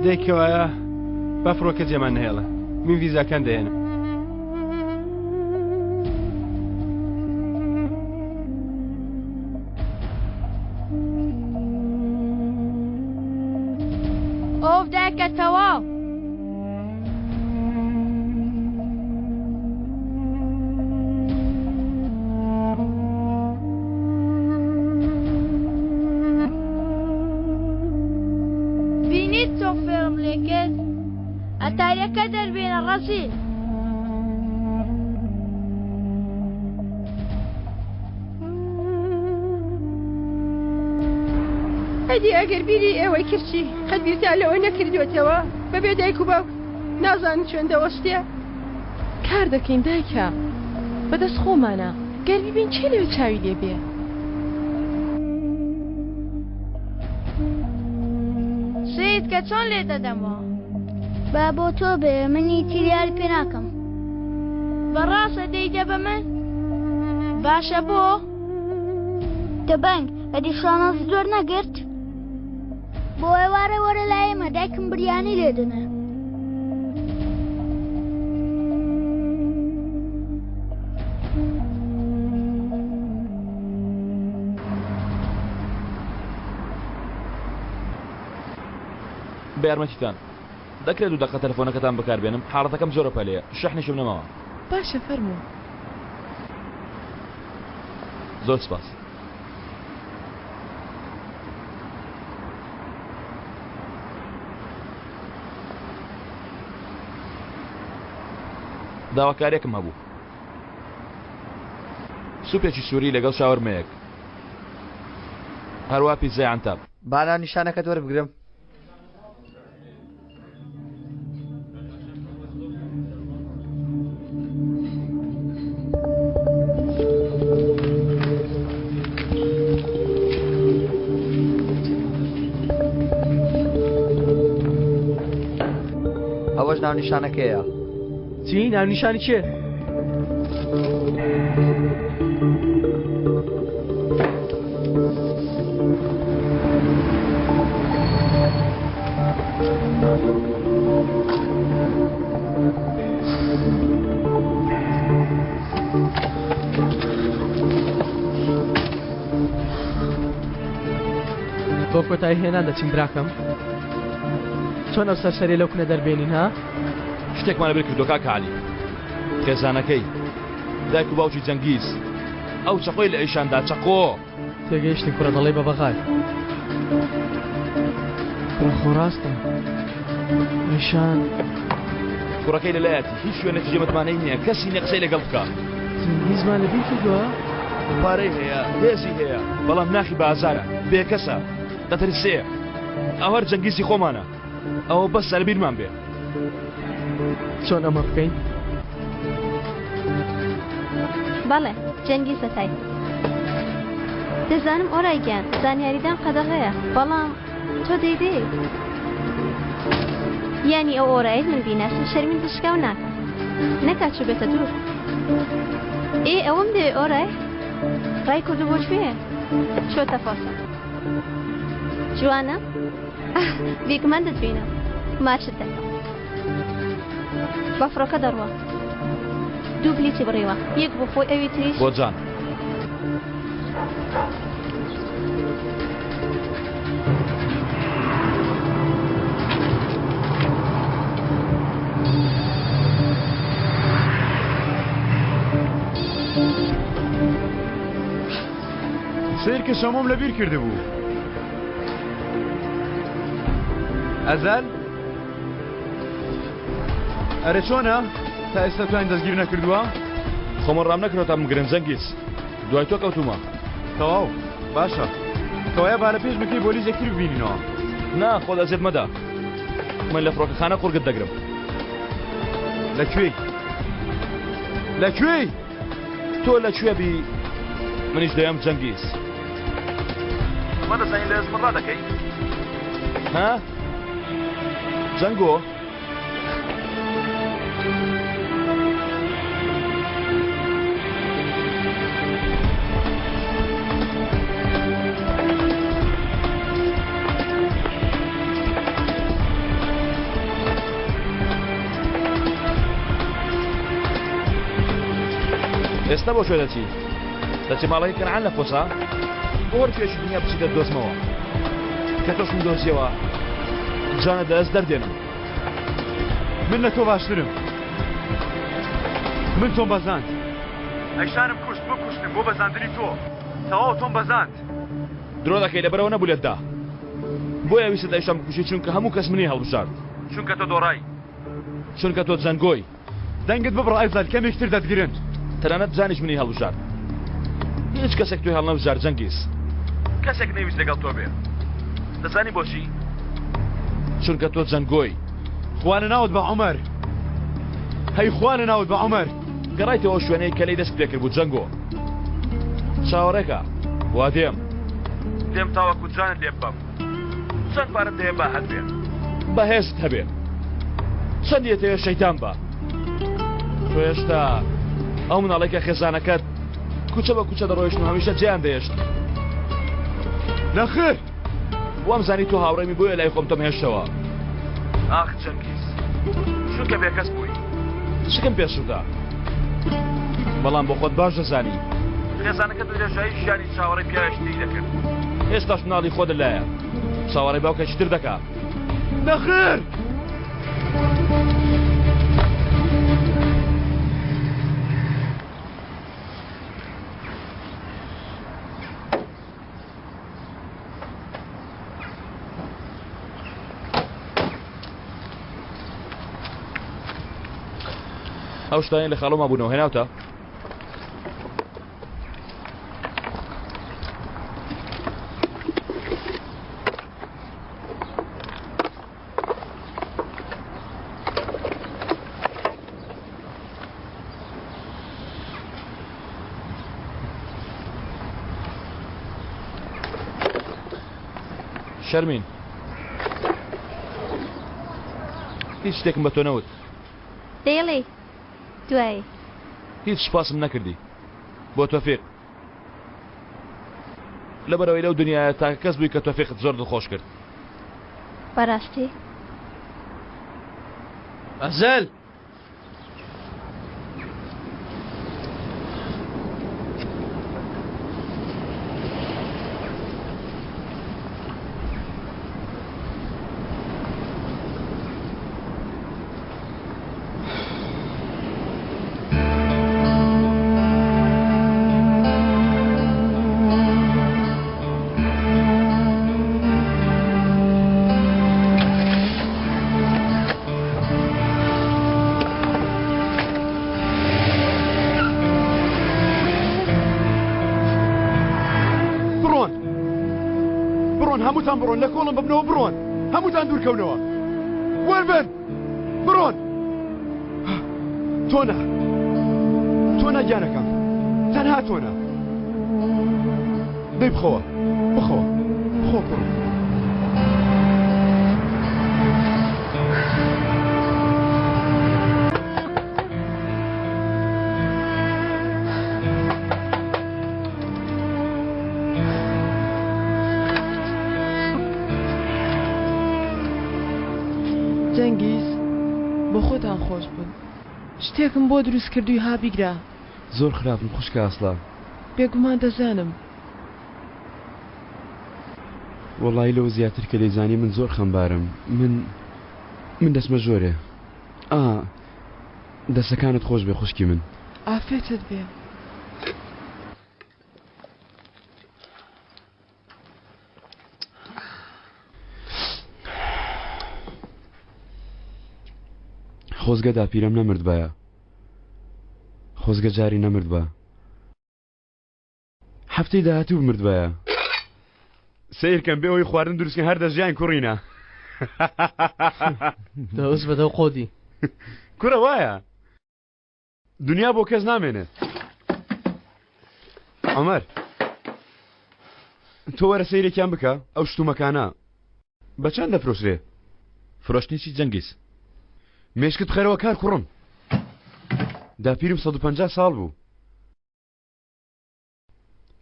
دەی کەوایە با فڕۆکە جێمان نەهێڵە من ڤیزاکان دەهێنم. ئۆف دایکە تەواو. بینیت چۆن فێڵم لێ کرد؟ ئەتاریەکە دەربێنە ڕەزیل. ئەدی ئەگەر بیری ئێوەی کرد چی؟ قەت بیرتان لەوە نەکردووەتەوە بەبێ دایک و باوک نازانن چۆن دەوەستێ؟ کار دەکەین دایکە بەدەست خۆمانە گەر بیبین کێ لەوێ چاوی لێ بێ؟ سەیرت کە چۆن لێت دەدەمەوە. با بۆ تۆ بێ من ئیتر یاری پێ ناکەم. بەڕاستە دەیدە بە من؟ باشە بۆ؟ دەبەنگ ئەدی شانازت وەرنەگرت؟ بۆ ئێوارێ وەرە لای ئێمە دایکم بریانی لێ دەنێ. بە یارمەتیتان دەکرێت دوو دەقە تەلەفۆنەکەتان بەکاربێنم حاڵەتەکەم زۆرە پەلەیە شەحنیشم نەماوە. باشە فەرموو. زۆر سپاس. داواکاریەکم هەبوو سوپێکی سووری لەگەڵ شاورمەیەک هەروا پیتزای عەنتاب. با ناونیشانەکەت وەربگرم. ئەوەش ناونیشانەکەیە. چی؟ ناونیشانی چێ؟ بۆ کۆتایی هێنان دەچین براکەم چۆن ئەو سەرسەری لەو کنە دەربێنین ها؟ شتێکمان لەبیر کردووە کاکە عەلی خێزانەکەی دایک و باوکی جەنگیز ئەو چەقۆی لە ئەیشاندا چەقۆ تێگەیشتین کوڕە دەڵێی بە بەغای. کوڕە خۆ ڕاستە ئەیشان. کوڕەکەی لەلایەتی هیچ شوێنێکی جێ متمانەی نییە کەسی نییە قسەی لەگەڵ بکا. جەنگیزمان لەبیر کردووە؟ پارەی هەیە هێزی هەیە بەڵام ناخی بە ئازارە بێکەسە دەترسێ ئەو هەر جەنگیزی خۆمانە. ئەوە بەسە لەبیرمان بێ. چۆن ئەمە بکەین؟ بەڵێ جەنگیز ئەتای. دەزانم ئۆرای گیان زانیاریدان قەدەغەیە بەڵام تۆ دەیدەیت. یانی ئەو ئۆرایەت من بیناسم شەرمی دڵشکاو ناکەم نەکا چووبێتە دوور. ئێ ئەوەم دەوێ ئۆرای ڕای کوردو بۆ کوێیە؟ چۆتە فۆسە. جوانە؟ بێگومان دەتبینم ماچت دەکەم بە فڕۆکە دەڕوا دوو بلیتی بڕیوە یەک بۆ خۆی ئەوی تریش بۆ جان. کە شەمۆم لەبیر کردبوو. ئەزەل؟ ئەرێ چۆنە؟ تا ئێستا تویان دەستگیر نەکردووە؟ خۆمە ڕام نەکردووە تا بمگرن جەنگیز. دوای تۆ کەوتومە. تەواو باشە. کەوایە با لە پێش بکەی بۆلیس یەکتر ببینینەوە. نا خۆت ئەزیەت مەدە. من لە فڕۆکەخانە قوڕگت دەگرم. لە کوێی؟ لە کوێی؟ تۆ لە کوێ بی منیش دەیەم جەنگیز. وا دەزانی لە ئەزموون ڕادەکەی؟ ها؟ جەنگۆ؟ ئێستا بۆ کوێ دەچی؟ دەچی ماڵەکەی کەنعان لە قۆسا؟ بۆ هەر کوێیەکی دنیا بچی دەتدۆزمەوە. کە تۆشم دۆزیەوە جانت لە دەست دەردێنم. من لە تۆ باشترم. من تۆم بەزاند. ئەیشانم کوشت بۆ کوشتن بۆ بەزاندنی تۆ. تەواو تۆم بەزاند. درۆ دەکەی لەبەرئەوە نەبوو لێت دا. بۆیە ویستت ئەیشان بکوژی چونکە هەموو کەس منی هەڵبژارد. چونکە تۆ دۆڕای. چونکە تۆ جەنگۆی. دەنگت ببڕە ئەزەل کەمێک تر دەتگرن. تەنانەت جانیش منی هەڵبژارد. هیچ کەسێک تۆی هەڵنەبژارد جەنگیز. کەسێک نەیویست لەگەڵ تۆ بێ. دەزانی بۆچی؟ چونکە تۆ جەنگۆی. خوا لەناوت بە عومەر. هەی خوا لەناوت بە عومەر. گەڕایتەوە ئەو شوێنەی کە لێی دەست پێکردبوو جەنگۆ. چاوەڕێکە. وا دێم. دێم تاوەکو جانت لێ ببەم. چەند پارەت دەوێ با هەتبێ. با هێزت هەبێ. چەندی دەتەوێ شەیتان بە. تۆ هێشتا ئەو مناڵەی کە خێزانەکەت کوچە بە کوچە دەڕۆیشت و هەمیشە جێیان دەهێشت. نەخێر! وامزانی تۆ هاوڕێمی بۆیە لای خۆم تۆم هێشتەوە. ئاخ جەنگیز چونکە بێکەس بووی شکم پێ سووتا. بەڵام بۆ خۆت باش دەزانی خێزانەکەت بە درێژایی ژیانی چاوەڕێی پیاوێکی تری دەکرد. ئێستاش مناڵی خۆت لەلایە چاوەڕێی باوکێکی تر دەکا. نەخێر! ئەو شتانەی لە خاڵۆ مابوونەوە هێناوتە؟ شەرمین هیچ شتێکم بە تۆ نەوت دەیڵێی دوایی هیچ سوپاسم نەکردی بۆ تۆفیق لەبەرئەوەی لەو دنیایە تاکە کەس بووی کە تۆفیقت زۆر دڵخۆش کرد. بەڕاستی؟ ئەزەل! بڕۆن بڕۆن هەمووتان بڕۆن لە کۆڵم ببنەوە بڕۆن هەمووتان دوورکەونەوە وەربن بڕۆن تۆ نا تۆ نا گیانەکەم تەنها تۆ نا دەی بخەوە بخەوە بخۆ کوڕم. جەنگیز، بۆ خۆتان خۆش بوون. شتێکم بۆ دروست کردووی ها بیگرە. زۆر خراپم خوشکە ئاسڵا. بێگومان دەزانم. وەڵایی لەوە زیاتر کە دەیزانی من زۆر خەمبارم من من دەچمە ژۆرێ ئا دەسەکانت خۆش بێ خوشکی من. ئافێتت بێ. خۆزگە داپیرەم نەمردبایە. خۆزگە جاری نەمردبا. هەفتەی داهاتوو بمردبایە. سەیرکەن بێ ئەوەی خواردن دروستکەن هەر دەژیان کوڕینە. دەوس بەدەو قۆدی. کوڕە وایە. دنیا بۆ کەس نامێنێت. عومەر تۆ وەرە سەیرێکیان بکە ئەو شتومەکانە بە چەند دەفرۆشرێ؟ فرۆشتنی چی جەنگیز؟ مێشکت بخەرەوە کار کوڕم. داپیرم 150 ساڵ بوو.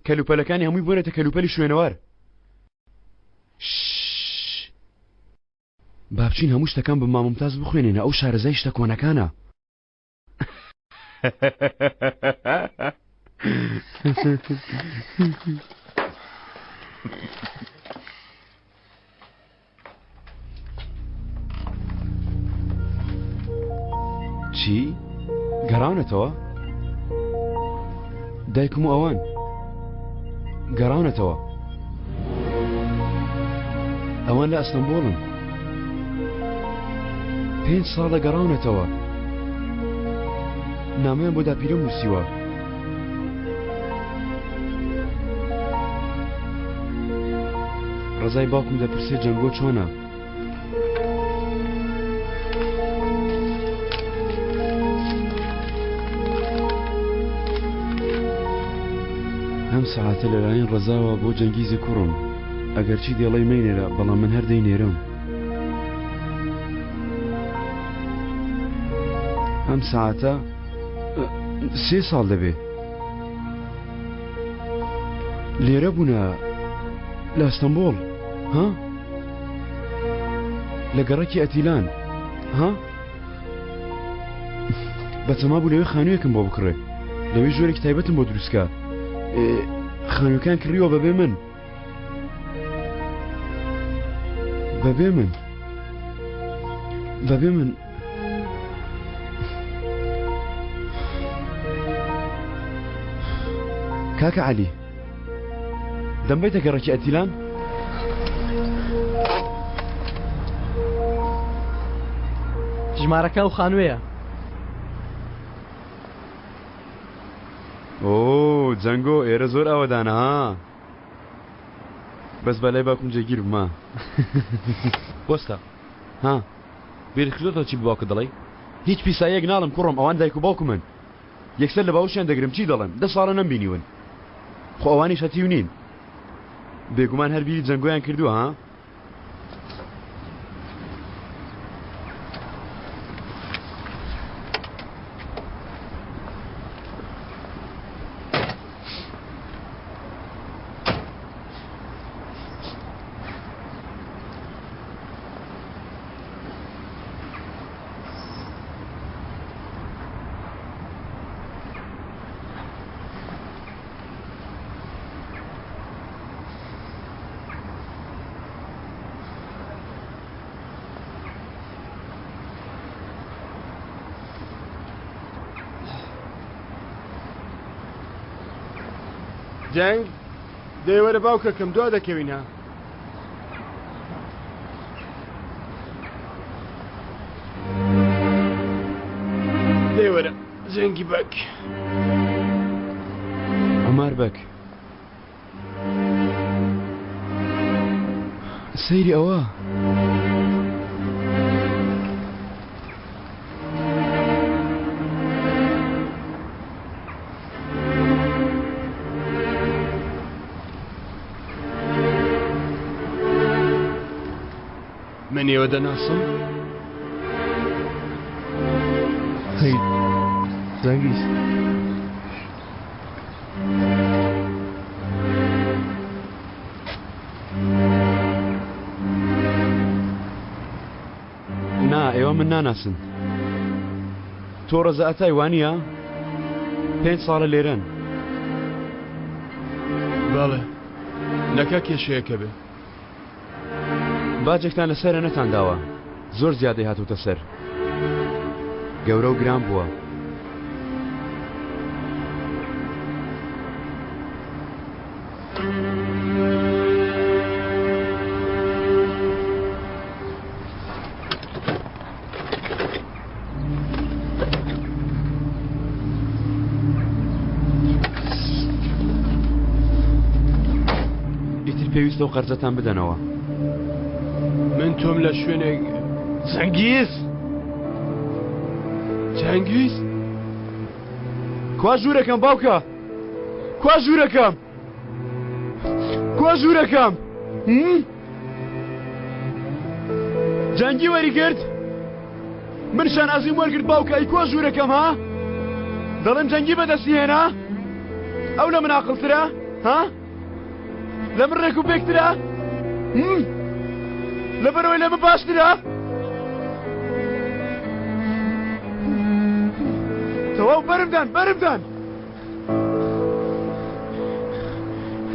کەلوپەلەکانی هەمووی بوونەتە کەلوپەلی شوێنەوار. شش. با بچین هەموو شتەکان بە ماممتاز بخوێنینە ئەو شارەزای شتە کۆنەکانە. چی؟ گەڕاونەتەوە؟ دایکم و ئەوان گەڕاونەتەوە ئەوان لە ئەستەمبۆڵن پێنج ساڵە گەڕاونەتەوە نامەیان بۆ داپیرەم نووسیوە ڕەزای باوکم دەپرسێ جەنگۆ چۆنە؟ ئەم سەعاتە لەلایەن ڕەزاوە بۆ جەنگیزی کوڕم ئەگەرچی دێڵەی مەینێرە بەڵام من هەر دەینێرم ئەم سەعاتە سێ ساڵ دەبێ لێرە بوونە لە ئەستەمبۆڵ ها لە گەڕەکی ئەتیلان ها بەتەما بوو لەوێ خانوویەکم بۆ بکڕێ لەوێ ژۆرێکی تایبەتم بۆ دروستکە خانووەکان کڕیوە بەبێ من بەبێ من بەبێ من کاکە عەلی دەمبەیتە گەڕەکی ئەتیلان؟ ژمارەکە ئەو خانووەیە. ئۆ جەنگۆ ئێرە زۆر ئاوەدانە ها بەس بەلای باوکم جێگیر بما وەستا ها بیرت کردۆتەوە چی بە باوکت دەڵێی؟ هیچ پیساییەک ناڵێم کوڕم ئەوان دایک و باوکمن یەکسەر لە باوەشیان دەگرم چی دەڵێم دە ساڵە نەمبینیون خۆ ئەوانیش هەتیو نین بێگومان هەر بیری جەنگۆیان کردووە ها جەنگ دەی وەرە باوکەکەم دوا دەکەوین ها دەی وەرە جەنگی بەگ. عومەر بەگ سەیری ئەوە. من ئێوە دەناسم؟ هەی جەنگیز. نا ئێوە من ناناسن. تۆ ڕەزا ئەتای وانییە؟ پێنج ساڵە لێرەن. بەڵێ نەکا کێشەیەکە بێ. باجێکتان لەسەرە نەتان داوە زۆر زیادەی هاتوتە سەر گەورە و گران بووە. پێویستە و قەرزەتان بدەنەوە. من تۆم لە شوێنێک جەنگیز جەنگیز کوا ژوورەکەم باوکە کوا ژوورەکەم کوا ژوورەکەم جەنگی وەری گرت من شانازیم وەرگرت باوکە ئەی کوا ژوورەکەم ها دەڵێم جەنگی بەدەستی هێنا ئەو لە من عاقڵترە ها لە من ڕێک و پێکترە لەبەرەوەی لە من باشترە تەواو بەرمدان بەرمدان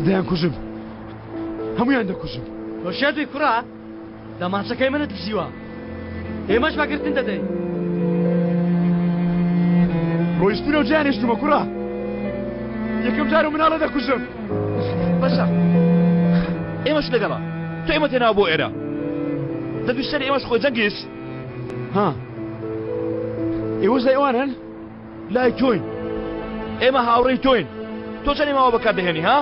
دەیان کوژم هەمویان دەکوژم تۆ شێتی کوڕە دەمانچەکەی منت دزیوە ئێمەش بە گرتن دەدەین. ڕۆیشتونە و جێیان هێشتومە کوڕە یەکەم جار و مناڵە دەکوژم. بەسە ئێمەش لەگەڵە تۆ ئێمە تێناوە بۆ ئێرە دەبی سەر ئێمەش خۆی جەنگیز ها ئێوەش لای ئەوانن؟ لای تۆین ئێمە هاوڕێی تۆین تۆ چەند ئێمەوە بەکار دەهێنی ها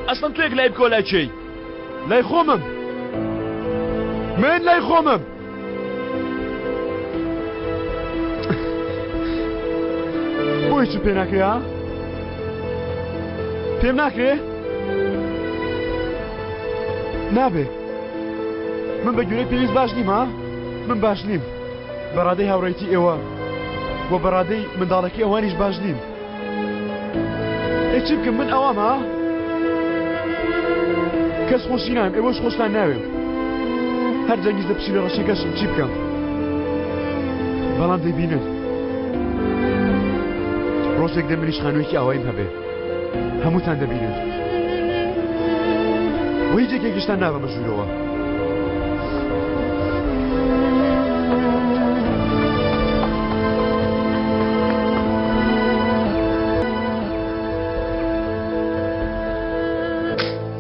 ئەسڵەن تۆ یەک لای بکەوە لای کێی لای خۆمم من لای خۆمم بۆ هیچم پێ ناکرێ ها پێم ناکرێ نابێ من بە گوێرەی پێویست باش نیم ها من باش نیم بە ڕادەی هاوڕێیتی ئێوە و بە ڕادەی منداڵەکەی ئەوانیش باش نیم. ئێ چی بکەم من ئەوام ها؟ کەس خۆشی ناوێم ئێوەش خۆشتان ناوێم. هەر جەنگیز لە پشیلە ڕەشەکەشم چی بکەم؟ بەڵام دەیبینن. ڕۆژێک دێ منیش خانوویەکی ئاواییم هەبێ. هەمووتان دەبینن. و هیچ یەکێکیشتان نابەمە ژوورەوە.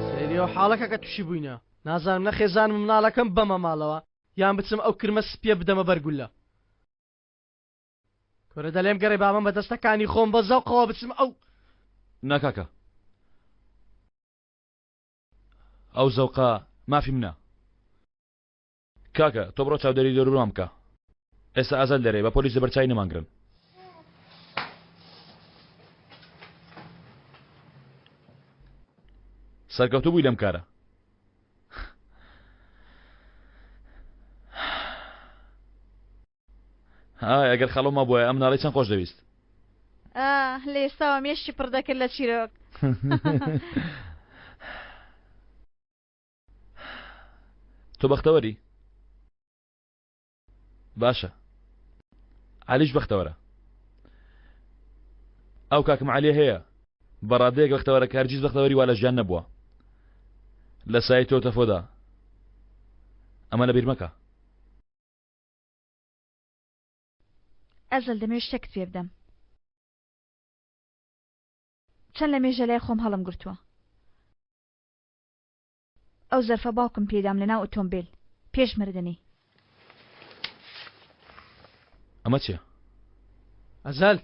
سەیری ئەو حاڵەکە کە تووشی بووینە نازانم نە خێزانم و مناڵەکەم بەمە ماڵەوە یان بچم ئەو کرمە سپیە بدەمە بەر گوللە کورە دەلێم گەڕێ بابم بە دەستەکانی خۆم بە زەوقەوە بچم ئەو نا کاکە ئەو زەوقە مافی منە کاکە تۆ بڕۆ چاودێری دەروونمان بکە ئێستا ئازاد لێرەیە بە پۆلیس لەبەر چاوی نەمانگرن. سەرکەوتوو بووی لەم کارە. ئای ئەگەر خەڵۆ مابوایە ئەم مناڵەی چەند خۆش دەویست. ئاه لە ئێستاوە مێشکی پڕ دەکرد لە چیرۆک. تۆ بەختەوەری؟ باشە عەلیش بەختەوەرە ئەو کاکم عەلی هەیە بە ڕادەیەک بەختەوەرە کە هەرگیز بەختەوەری وا لە ژیان نەبووە لە سایەی تۆ تەفۆدا ئەمە لەبیر مەکە. ئەزەل دەمەوێت شتێکت پێ بدەم چەند لە مێژە لای خۆم هەڵم گرتووە ئەو زەرفە باوکم پێدام لە ناو ئۆتۆمبێل پێش مردنی. ئەمە چیە؟ ئەزەل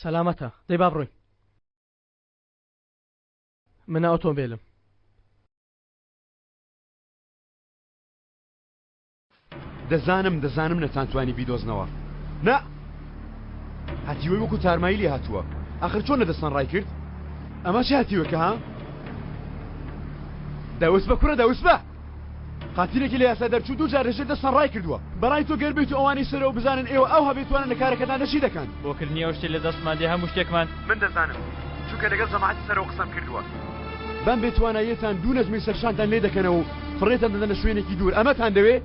سەلامەتە دەی با بڕۆین منە ئۆتۆمبێلم. دەزانم دەزانم نەتانتوانی بیدۆزنەوە نا هەتیوەی وەکو تارمایی لێ هاتووە ئاخر چۆن لە دەستان ڕای کرد ئەمە چ هەتیوەکە ها دەوس بە کوڕە دەوس بە قاتیلێکی لە یاسا دەرچوو دوو جار لەژێر دەستان ڕای کردووە بەڕای تۆ گەر بێت و ئەوانەی سەرەوە بزانن ئێوە ئەوها بێتوانن لە کارەکەتان دەچی دەکەن بۆ کردنی ئەو شتەی لە دەستمان دێ هەموو شتێکمان من دەزانم چونکە لەگەڵ جەماعەتی سەرەوە قسەم کردووە بەم بێتواناییەتان دوو نەجمەی سەرشانتان لێ دەکەنەوە و فڕێتان دەدەنە شوێنێکی دوور ئەمەتان دەوێ؟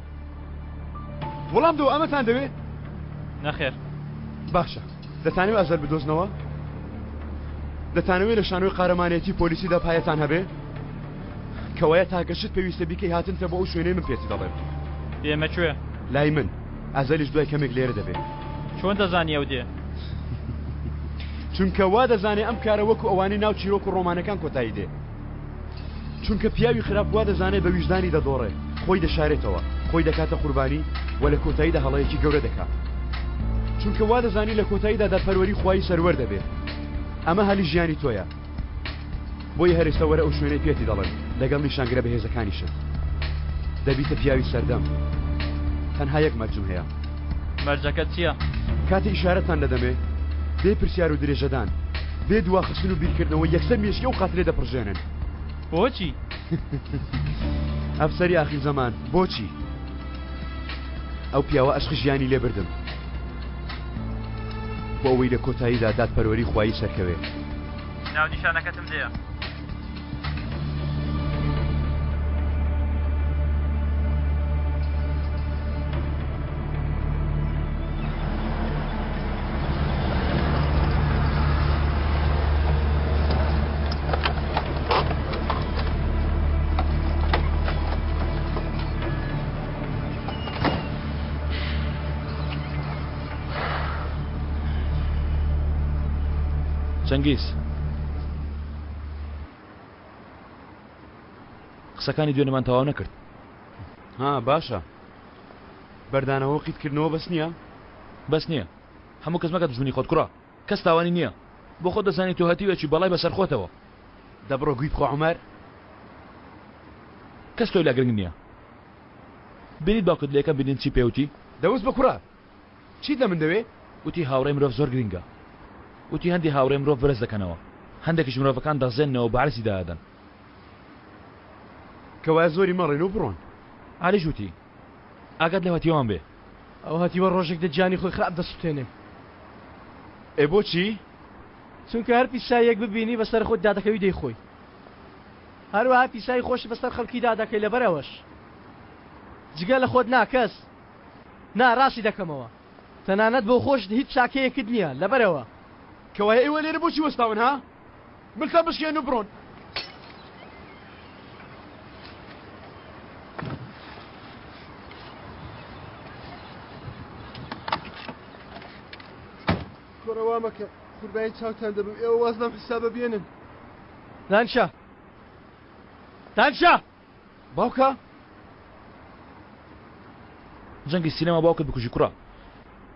وەڵام دەوە ئەمەتان دەوێ؟ نەخێر. باشە دەتانەوێ ئەزەل بدۆزنەوە؟ دەتانەوێ لە شانۆی قارەمانێتی پۆلیسیدا پایەتان هەبێ؟ کەوایە تاکە شت پێویستە بیکەی هاتنتە بۆ ئەو شوێنەی من پێتی دەڵێم. ئێمە کوێ؟ لای من. ئەزەلیش دوای کەمێک لێرە دەبێ. چۆن دەزانی ئەو دێ؟ چونکە وا دەزانێ ئەم کارە وەکو ئەوانەی ناو چیرۆک و ڕۆمانەکان کۆتایی دێ. چونکە پیاوی خراپ وا دەزانێ بە ویژدانی دەدۆڕێ، خۆی دەشارێتەوە، خۆی دەکاتە قوربانی و لە کۆتاییدا هەڵەیەکی گەورە دەکا. چونکە وا دەزانی لە کۆتاییدا دادپەروەری خوایی سەروەر دەبێ. ئەمە هەلی ژیانی تۆیە. بۆیە هەر ئێستا وەرە ئەو شوێنەی پێتی دەڵێم. لەگەڵ نیشانگرە بەهێزەکانیشت. دەبیتە پیاوی سەردەم. تەنها یەک مەرجم هەیە. مەرجەکەت چییە؟ کاتێ ئیشارەتان دەدەمێ، بێ پرسیار و درێژەدان، بێ دواخستن و بیرکردنەوە یەکسەر مێشکی ئەو قاتلە دەپڕژێنن. بۆچی؟ ئەفسەری ئاخیر زەمان، بۆچی؟ ئەو پیاوە ئەشقی ژیانی لێ بردم. بۆ ئەوەی لە کۆتاییدا دادپەروەری خوایی سەرکەوێ. ناونیشانەکەتم لێیە. چەنگیز قسەکانی دوێنێمان تەواو نەکرد. ها باشە بەردانەوە و قیتکردنەوە بەس نییە؟ بەس نییە هەموو کەس مەکە دوژمنی خۆت کوڕە کەس تاوانی نییە بۆ خۆت دەزانی تۆ هەتیوێکی بەڵای بەسەر خۆتەوە. دەبڕۆ گوی بخۆ عومەر. کەس تۆی لا گرنگ نییە. بینیت باوکت لە یەکەم بینین چی پێوتی؟ دەوس بە کوڕە چیت لە من دەوێ؟ وتی هاوڕێی مرۆڤ زۆر گرینگە. وتی هەندێ هاوڕێ مرۆڤ بەرز دەکەنەوە، هەندێکیش مرۆڤەکان دەخزێننەوە و بە عەرزی دادەدەن. کەوایە زۆری مەڵێن و بڕۆن. عەلیش وتی، ئاگات لەو هەتیوان بێ. ئەو هەتیوە ڕۆژێک دە گیانی خۆی خراپ دەسوتێنێ. ئێ بۆچی؟ چونکە هەر پیساییەک ببینی بەسەر خۆت دادەکەوی دەیخۆی. هەروەها پیسایی خۆشت بەسەر خەڵکیدا دەکەی لەبەر ئەوەش جگە لە خۆت نا کەس نا ڕاستی دەکەمەوە تەنانەت بۆ خۆشت هیچ چاکەیەکت نییە لەبەرئەوە. کەوایە ئێوە لێرە بۆچی وەستاون ها؟ ملتان بشکێنن و بڕۆن. کوڕە وا مەکە قوربانی چاوتان دەبم ئێوە واز لەم حیسابە بێنن. دانیشە دانیشە. باوکە. جەنگی سینەما باوکت بکوژی کوڕە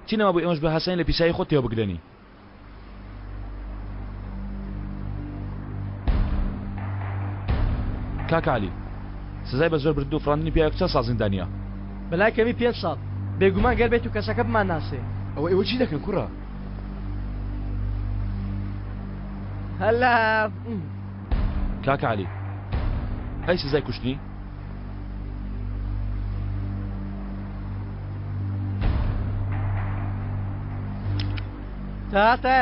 چی نەمابوو ئێمەش بە هاسانی لە پیسایی خۆت تێوە بگلێنی. کاکە عەلی سزای بە زۆر بردن و فڕاندنی پیاوێک چەند ساڵ زیندانیە؟ بەلای کەمی پێنج ساڵ بێگومان گەر بێت و کەسەکە بمانناسێ. ئەوە ئێوە چی دەکەن کوڕە؟ هەلا. کاکە عەلی ئەی سزای کوشتنی؟ تاتە.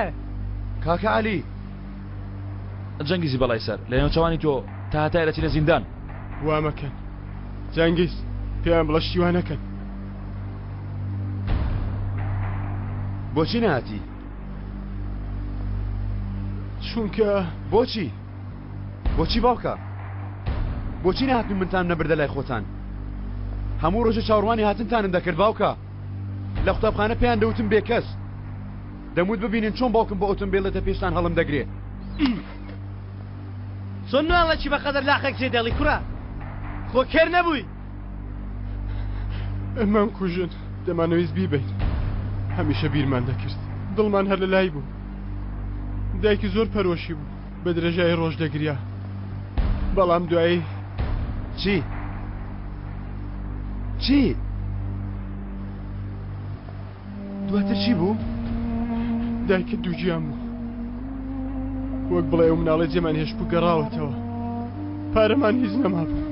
کاکە عەلی. جەنگیزی بەڵای سەر لە نێوچەوانی تۆ تا هەتایە دەچینە زیندان. وا مەکەن جەنگیز پێیان بڵێ شتی وا نەکەن. بۆچی نەهاتی؟ چونکە. بۆچی؟ بۆچی باوکە؟ بۆچی نەهاتن و منتان نەبردە لای خۆتان؟ هەموو ڕۆژێ چاوەڕوانی هاتنتانم دەکرد باوکە. لە قوتابخانە پێیان دەوتم بێکەس. دەموت ببینن چۆن باوکم بە ئۆتۆمبێلێتە پێشتان هەڵم دەگرێ. چۆن ناڵەکی بەقەدەر لاقێک جێ دێڵی کوڕە خۆ کێر نەبووی. ئەمان کوژن دەمانەویست بیبەین هەمیشە بیرمان دەکرد دڵمان هەر لەلای بوو دایکی زۆر پەرۆشی بوو بە درێژایی ڕۆژ دەگریا بەڵام دوایی چی چی دواتر چی بوو؟ دایکت دووگیان بوو وەک بڵێ ئەو مناڵی جێمان هێشت بوو گەڕاوەتەوە پارەمان هیچ نەمابوو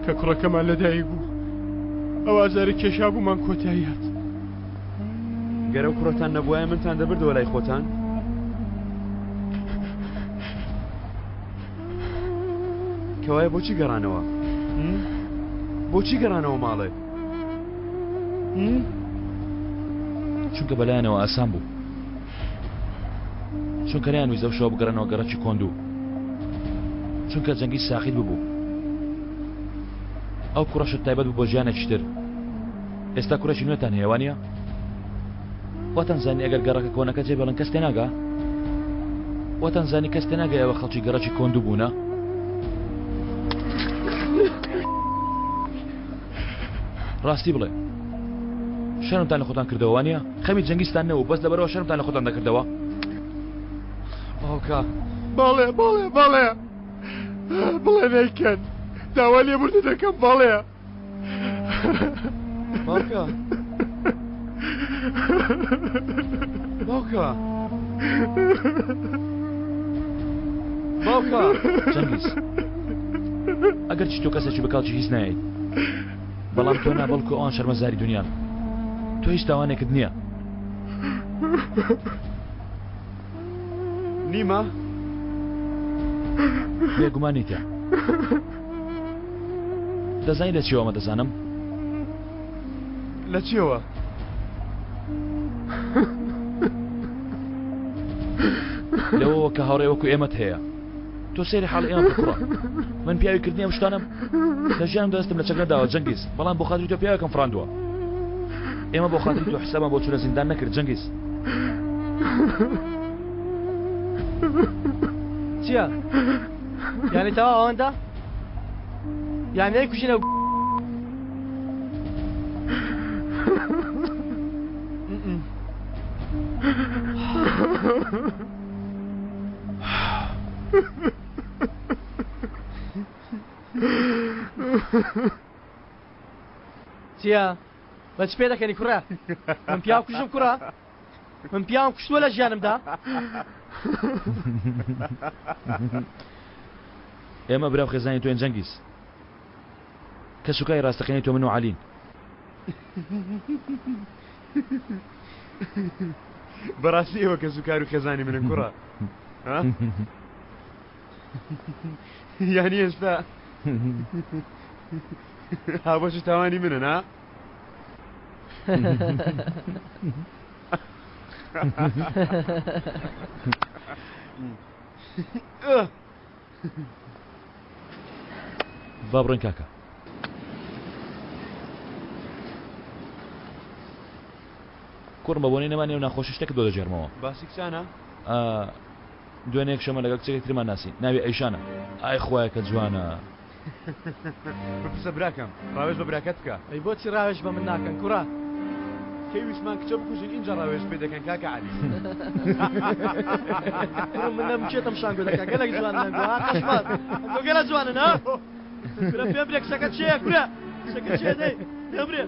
کە کوڕەکەمان لەدایک بوو ئەو ئازارە کێشا بوومان کۆتایی هات گەر ئەو کوڕەتان نەبوایە منتان دەبردەوە لای خۆتان؟ کەوایە بۆچی گەڕانەوە؟ بۆچی گەڕانەوە ماڵێ؟ چونکە بەلایانەوە ئاسان بوو چونکە نەیان ویست ئەو شەوە بگەڕێنەوە گەڕەکی کۆندوو چونکە جەنگی ساخیت ببوو ئەو کوڕەشت تایبەت بوو بۆ ژیانێکی تر ئێستا کوڕێکی نوێتان هەیە وانە واتان زانی ئەگەر گەڕەکە کۆنەکە جێ بێڵن کەس تێناگا واتان زانی کەس تێناگا ئێوە خەڵکی گەڕەکی کۆندوو بوونە ڕاستی بڵێ شەرمتان لە خۆتان کردەوە وانە خەمی جەنگیستان نەبوو بەس لەبەرەوە شەرمتان لە خۆتان دەکردەوە باوکە بەڵێ بەڵێ بەڵێ. بڵێ نەیکەن داوا لێبوردن دەکەم بەڵێ باوکە باوکە باوکە جەنگیز ئەگەر چی تۆ کەسێکی بەکاڵکی هیچ نایەیت بەڵام تۆ نا بەڵکو ئەوان شەرمەزاری دنیان تۆ هیچ تاوانێکت نییە نیمە بێگومان نیتە دەزانی لە چیەوە ئەمە دەزانم؟ لە چیەوە؟ لەوەوە کە هاوڕێ وەکو ئێمەت هەیە تۆ سەیری حاڵی ئێمە بکە کوڕە من پیاوی کردنی ئەم شتانەم لە ژیانم دەستم لە چەک نەداوە جەنگیز بەڵام بۆ خاتری تۆ پیاوێکم فڕاندووە ئێمە بۆ خاتری تۆ حسابمان بۆ چوونە زیندان نەکرد جەنگیز چییە؟ یانی تەواو ئەوەندە؟ یان ئەی کوژینە چییە؟ بە چ پێ دەکەنی کوڕە؟ من پیاو کوژم کوڕە؟ من پیاوم کوشتووە لە ژیانمدا؟ ئێمە برا و خێزانی تۆین جەنگیز. کەسوکاری ڕاستەقینەی تۆ من و عەلین. بەڕاستی ئێوە کەسوکار و خێزانی منن کوڕە؟ ها؟ یانی ئێستا هاوبەشی تاوانی منن ها؟ با بڕۆین کاکە. کوڕم بە بۆنەی نەمانی ئەو ناخۆشی شتێکت بۆ دەگێڕمەوە. باسی کچانە؟ دوێنێ یەکشەمە لەگەڵ کچێکی ترمان ناسی ناوی ئەیشانە. ئای خوایە کە جوانە. بپرسە براکەم ڕاوێژ بە براکەت بکە. ئەی بۆچی ڕاوێژ بە من ناکەن کوڕە؟ کەی ویستمان کچە بکوژین ئینجا ڕاوێژ پێ دەکەن کاکە عەلی. کوڕم من نەم کێ تەمشانگۆ دەکا گەلەک جوانن ئەنگۆ ها قەشمەر ئەنگۆ گەلە جوانن ها کورە پێم برێ کچەکە کێیە کورە کچەکە کێیە دەی پێم برێ.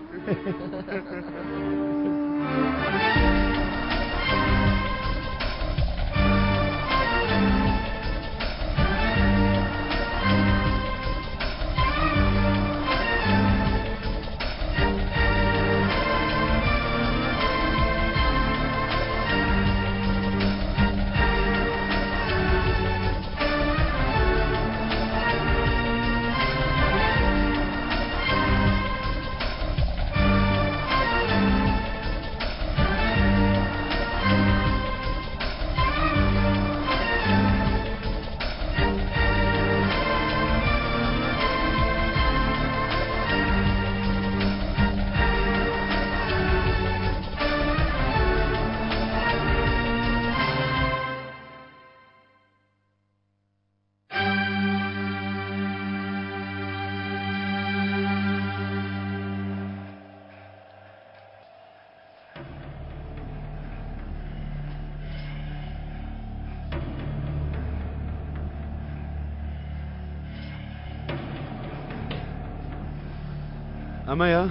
ئەمەیە؟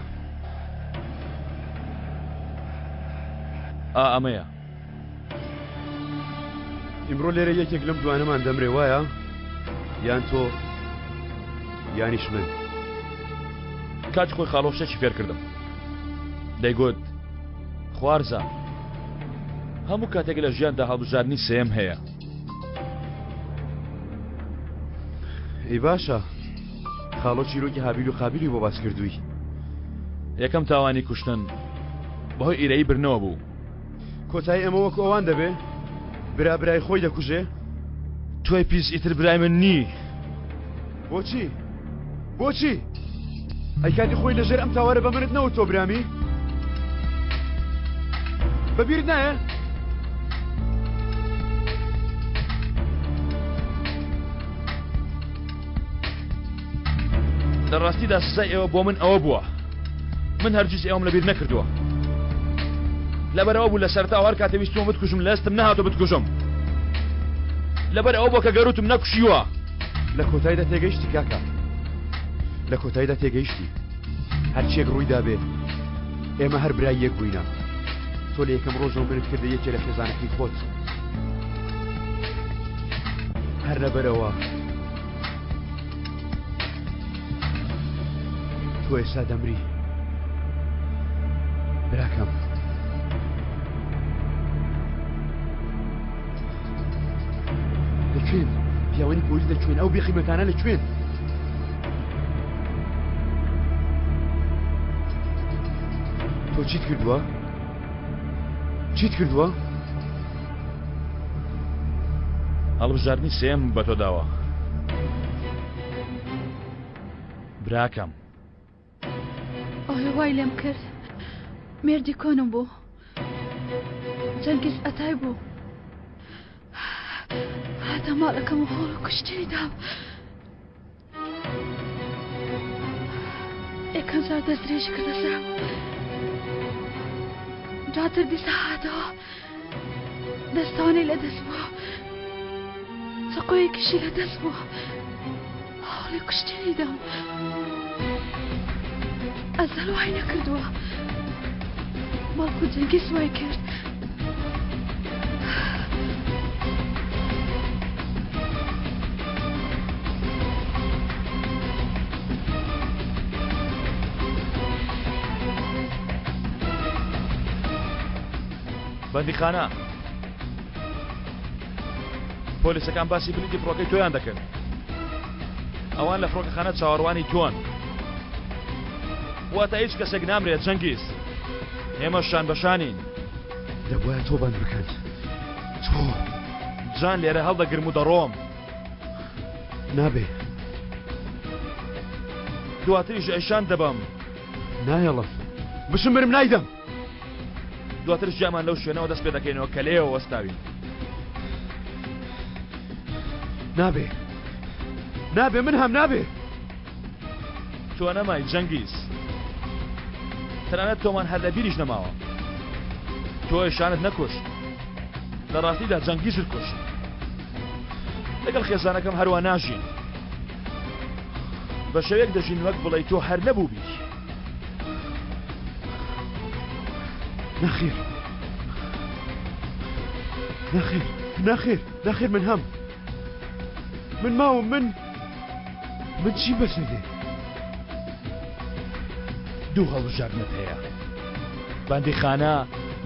ئا ئەمەیە. ئیمڕۆ لێرە یەکێک لەم دوانەمان دەمرێ وایە؟ یان تۆ یانیش من. کاتی خۆی خاڵۆ شتێکی فێر کردم دەیگوت خوارزا هەموو کاتێک لە ژیاندا هەڵبژاردنی سێم هەیە. ئەی باشە خاڵۆ چیرۆکی هابیل و قابیلی بۆ باس کردووی. یەکەم تاوانی کوشتن بەهۆی ئیرەیی برنەوە بوو. کۆتایی ئێمە وەکو ئەوان دەبێ؟ برا برای خۆی دەکوژێ؟ تۆی پیس ئیتر برای من نی. بۆچی؟ بۆچی؟ ئەی کاتی خۆی لەژێر ئەم تاوارە بە منت نەوت تۆ برامی؟ بەبیرت نایە؟ لە ڕاستیدا سزای ئێوە بۆ من ئەوە بووە من هەرگیز ئێوەم لەبیر نەکردووە لەبەرەوە بوو لە سەرتا هەر کاتێ ویستوم بتکوژم لە ئەستم نەهاتۆ بتکوژم لەبەر ئەوە بۆ کە گەروتم نەکوشیوە. لە کۆتاییدا تێگەیشتی کاکە لە کۆتاییدا تێگەیشتی هەرچیەک ڕوویدا بێ ئێمە هەر برای یەک بووینە تۆ لە یەکەم ڕۆژەوە منت کردە یەکێ لە خێزانەکەی خۆت هەر لەبەرەوە تۆ ئێستا دەمری براکەم. لە کوێن؟ پیاوانی پۆلیس لە کوێن؟ ئەو بێقیمەتانە لە کوێن؟ تۆ چیت کردووە؟ چیت کردووە؟ هەڵبژاردنی سێم بە تۆ داوە براکەم. ئەوەی وای لێم کرد مێردی کۆنم بوو جەنگیز ئەتای بوو هاتە ماڵەکەم و هەوڵ و کوشتنی دام یەکەم جار دەست درێژی کردە سەرم دواتر دیسا هاتەوە دەستانی لە دەست بوو چەقۆیەکیشی لە دەست بوو هەوڵی کوشتنی دام ئەزەل وای نەکردووە بەڵکو جەنگیز وای کرد. بەندیخانە پۆلیسەکان باسی بلیتی فڕۆکەی تۆیان دەکرد ئەوان لە فڕۆکەخانە چاوەڕوانی تۆن واتە هیچ کەسێک نامرێت جەنگیز ئێمە شان بەشانین دەبواە تۆ بەند بکەن تۆ جان لێرە هەڵدەگرم و دەڕۆم نابێ دواتریش ئەیشان دەبەم نایەڵم بشم برم نایدەم دواتر ژیانمان لەو شوێنەوە دەست پێ دەکەینەوە کە لێیەوە وەستاوین. نابێ نابێ من هەم نابێ. تۆ نەمای جەنگیز. تەنانەت تۆمان هەر لە بیریش نەماوە. تۆ ئێشانت نەکوشت. لە ڕاستیدا جەنگیزت کوشت. لەگەڵ خێزانەکەم هەروا ناژین. بە شێوەیەک دەژین وەک بڵێی تۆ هەر نەبووبی. نەخێر نەخێر نەخێر نەخێر من هەم من ماوم من من چی بەسەر دێ دوو هەڵبژاردنت هەیە بەندیخانە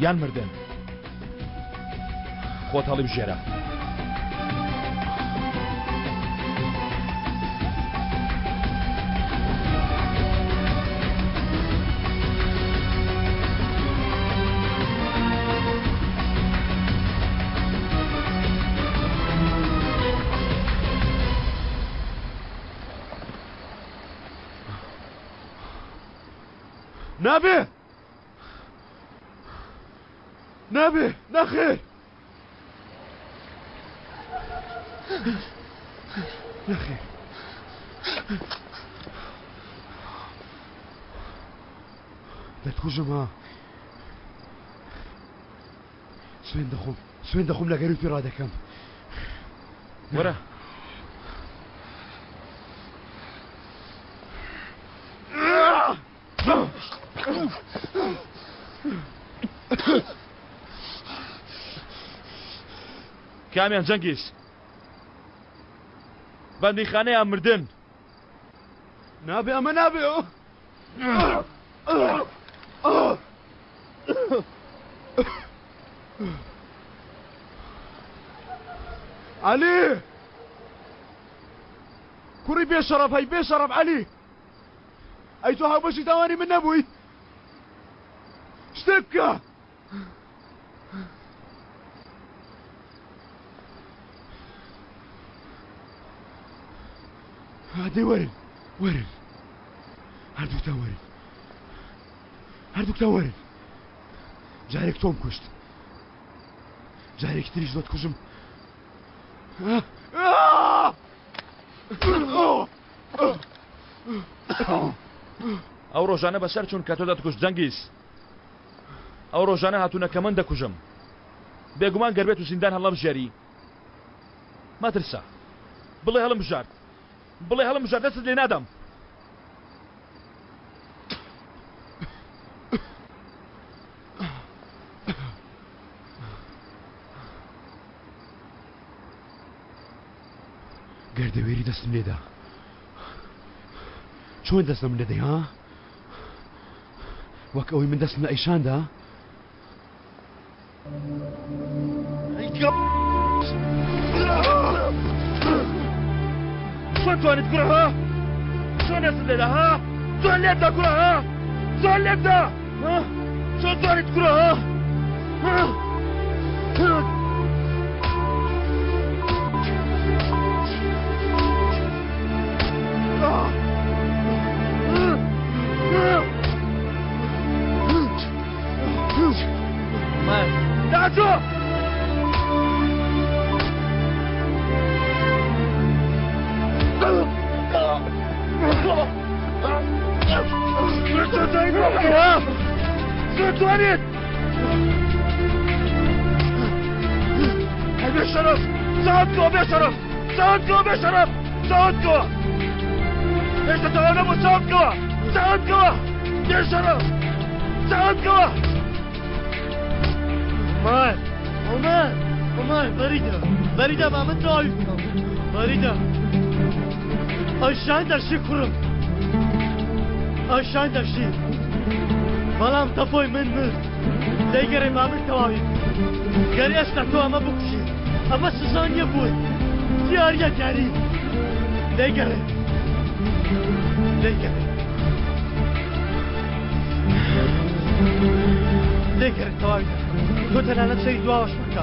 یان مردن خۆت هەڵیبژێرە. نابێ نابێ نەخێر نەخێر دەتکوژم ها سوێن دەخۆم سوێن دەخۆم لە گەروتی ڕادەکەم وەرە کامیان جەنگیز بەندیخانە یان مردن نابێ ئەمە نابێ عەلی کوڕی بێشەڕەف هەی بێشەڕەف عەلی ئەی تۆ هاوبەشی تاوانی من نەبووی؟ شتێک بکە! دەی وەرن وەرن هەردووکتان وەرن هەردووکتان وەرن جارێک تۆم کوشت جارێکی تریش دەتکوژم ئەو ڕۆژانە بەسەر چوون کە تۆ دەتکوشت جەنگیز ئەو ڕۆژانە هاتوونە کە من دەکوژم بێگومان گەر بێت و زیندان هەڵنەبژێری مەترسە بڵێ هەڵم بژارد. بڵێ هەڵمبژە دەستت لێ نادەم. گەر دەوێری دەستم لێدا چۆن دەست لە من دەدەی ها؟ وەک ئەوەی من دەستم لە ئەیشاندا؟ چۆن توانیت کوڕە ها؟ چۆن دەستت لێدا ها؟ چۆن لێتدا کوڕە ها؟ چۆن لێتدا؟ چۆن توانیت کوڕە ها؟打住！دەتوانێت هەی بێ شەرەف چاوت کەوە بێ شەرەف چاوت کەوە بێ شەرەف چاوت کەوە هێشتا تەواو نەبوو چاوت کەوە چاوت کەوە بێ شەرەف چاوت کەوە عمر عمر عمر بەریدە بەریدە با من تەواوی بکەم بەریدە ئەشان دەشی کوڕم ئەشان دەشی بەڵام تەپۆی من مرد لێگەڕێ با من تەواوی گەر ئێستا تۆ ئەمە بکوژی ئەمە سزا نییە بۆی دیاریە دیاری لێگەڕێ لێگەڕێ لێگەڕێ تەواوی تۆ تەنانەت سەری دواوەش مەکە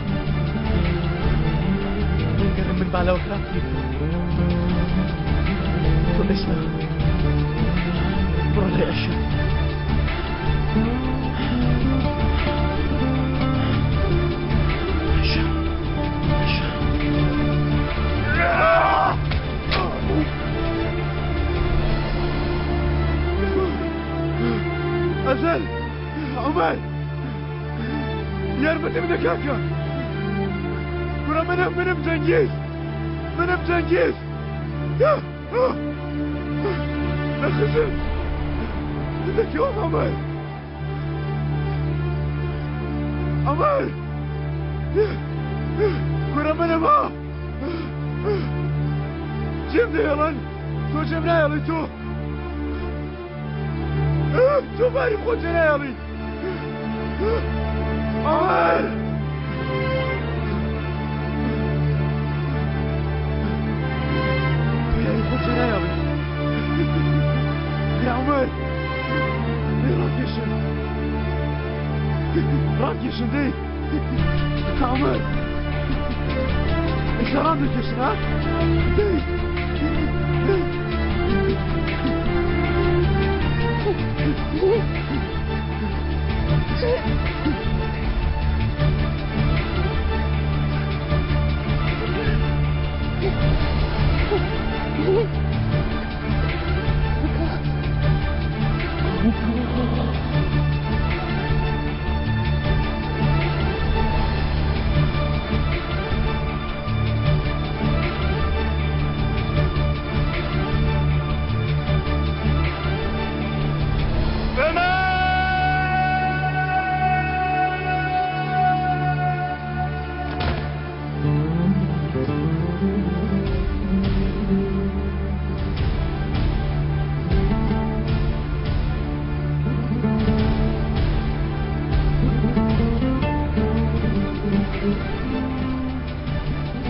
لێگەڕێ من با لەوە خراپتری بکەم تۆ ئێستا بڕۆ لای ئەشە ئەزەل عومەر یارمەتیم بدە کاکە کوڕە منم منم جەنگیز منم جەنگیز نەخزم دەکەوم عومەر عومەر کوڕە منم ها جێم دەهێڵن تۆ جێم نایەڵی تۆ تۆ باری خۆ جێ نایەڵی عومەر تۆ یاری خۆ جێ نایەڵی یا عومەر دەی ڕاکێشن ڕاکێشن دەی عومەر ئێستا ڕام دەکێشن ها دەی دەی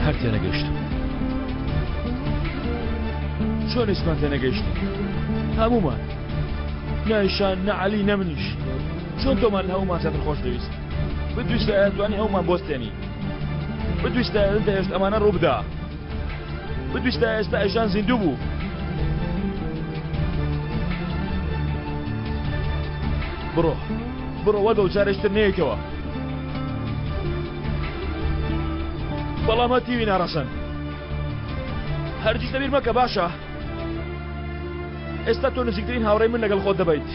هەر تێنەگەیشتم چۆن هیچمان تێنەگەیشتین هەموومان نە ئیشان نە عەلی نە منیش چۆن تۆمان لە هەموومان زیاتر خۆش دەویست بدویستایە توانی هەموومان بۆستێنی بدویستایە نەدەهێشت ئەمانە ڕووبدا بدویستایە ئێستا ئەیشان زیندوو بوو بڕۆ بڕۆ وەدە و جارێکتر نەیەتەوە بەڵام هەتیوی ناڕەسەن هەرگیز لەبیر مەکە باشە ئێستا تۆ نزیکترین هاوڕێی من لەگەڵ خۆت دەبەیت.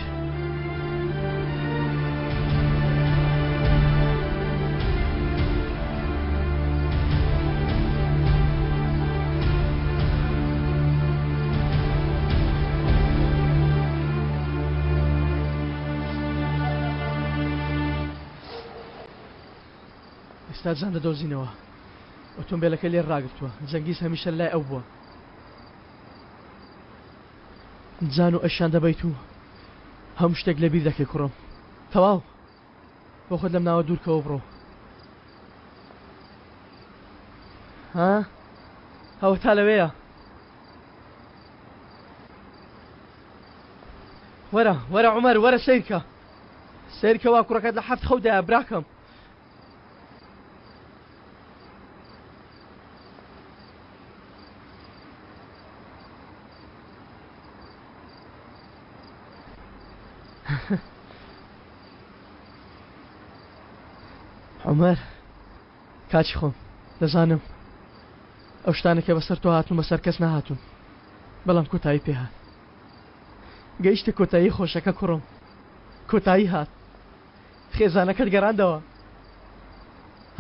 ئێستا جان دەدۆزینەوە. ئۆتۆمبێلەکەی لێرە ڕاگرتووە. جەنگیز هەمیشە لای ئەو بووە. جان و ئەشیان دەبەیت و هەموو شتێک لەبیر دەکەی کوڕم. تەواو. بۆ خۆت لەم ناوە دوورکەوە بڕۆ. ها؟ ئەوەتا لەوێیە. وەرە، وەرە عومەر، وەرە سەیرکە. سەیرکە وا کوڕەکەت لە حەفت خەودایە براکەم. عومەر کاچی خۆم دەزانم ئەو شتانە کە بەسەر تۆ هاتوون بەسەر کەس نەهاتوون بەڵام کۆتایی پێهات گەیشتە کۆتایی خۆشەکە کوڕم کۆتایی هات خێزانەکەت گەڕاندەوە.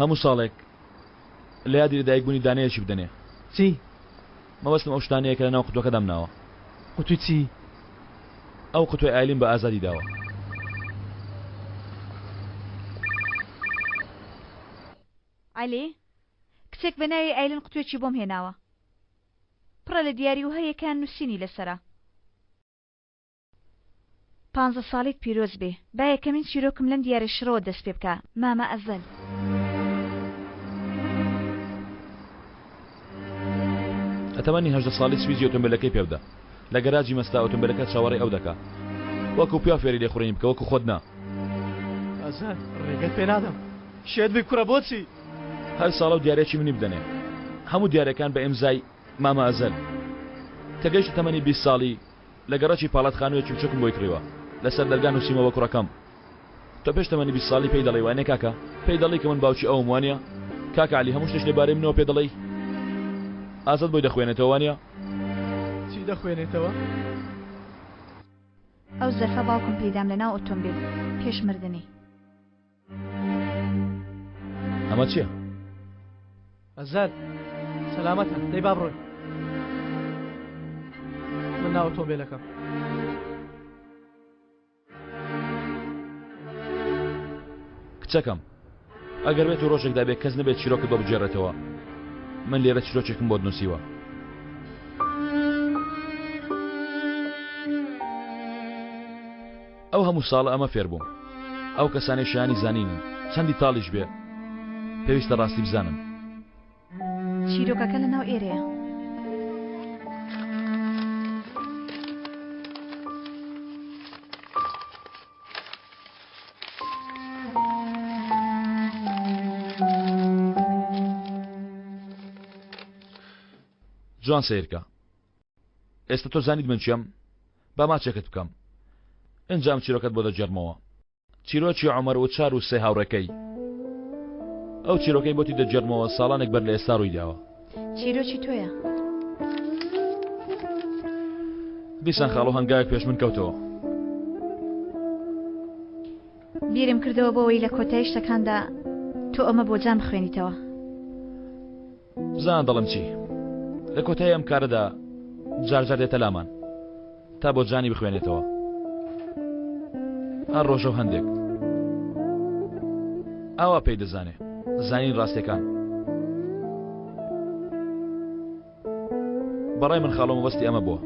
هەموو ساڵێک لە یادی لەدایکبوونی دانەیەکی بدەنێ. چی؟ مەبەستم ئەو شتانەیە کە لەناو قوتوەکە دامناوە. قوتوی چی؟ ئەو قوتوەی ئایلین بە ئازادی داوە. عەلی، کچێک بە ناوی ئایلین قوتوێکی بۆم هێناوە. پڕە لە دیاری و هەریەکەیان نووسینی لەسەرە. پانزە ساڵیت پیرۆز بێ با یەکەمین چیرۆکم لەم دیارە شڕەوە دەست پێ بکا مامە ئەزەل. لە تەمەنی 18 ساڵی سویزی ئۆتۆمبێلەکەی پێبدە لە گەراجی مەستا ئۆتۆمبێلەکە چاوەڕێی ئەو دەکا وەکو پیاو فێری لێخوڕینی بکە وەکو خۆت نا. ئەزەل ڕێگەت پێ نادەم شێت بی کوڕە بۆچی؟ هەر ساڵەو دیارێکی منی بدەنێ هەموو دیارەکان بە ئیمزای مامە ئەزەل کە گەیشتە تەمەنی 20 ساڵی لە گەڕەکی پاڵات خانوویەکی بچووکم بۆی کڕیوە. لەسەر دەرگا نووسیومە بە کوڕەکەم. تۆ پێش تەمەنی 20 ساڵی پێی دەڵێی وانیە کاکە؟ پێی دەڵێی کە من باوکی ئەوم وانیە؟ کاکە عەلی هەموو شتێک لەبارەی منەوە پێ دەڵێی؟ ئازاد بۆی دەخوێنێتەوە وانیە؟ چی دەخوێنێتەوە؟ ئەو زەرفە باوکم پێیدام لەناو ئۆتۆمبیل پێش مردنی. ئەمە چییە؟ ئەزەل سەلامەتە دەی با بڕۆین من ناو ئۆتۆمبیلەکەم. کچەکەم ئەگەر بێت و ڕۆژێکدا بێ کەس نەبێت چیرۆکت بۆ بگێڕێتەوە من لێرە چیرۆکێکم بۆت نووسیوە ئەو هەموو ساڵە ئەمە فێر بووم ئەو کەسانەی شایانی زانینن چەندی تاڵیش بێ پێویستە ڕاستی بزانن. چیرۆکەکە لە ناو ئێرەیە. جوان سەیرکە ئێستا تۆ زانیت من کێم؟ با ماچێکت بکەم ئینجا ئەم چیرۆکەت بۆ دەگێڕمەوە. چیرۆکی عومەر ئوچار و سێ هاوڕێکەی. ئەو چیرۆکەی بۆتی دەگێڕمەوە ساڵانێک بەر لە ئێستا ڕوویداوە. چیرۆکی تۆیە. دیسان خاڵۆ هەنگاوێک پێش من کەوتەوە. بیرم کردەوە بۆ ئەوەی لە کۆتایی شتەکاندا تۆ ئەمە بۆ جان بخوێنیتەوە. بزانە دەڵێم چی لە کۆتایی ئەم کارەدا جار جار دێتە لامان تا بۆ جانی بخوێنێتەوە هەر ڕۆژە و هەندێک ئاوا پێی دەزانێ زانین ڕاستەکان بەڕای من خاڵۆ مەبەستی ئەمە بووە.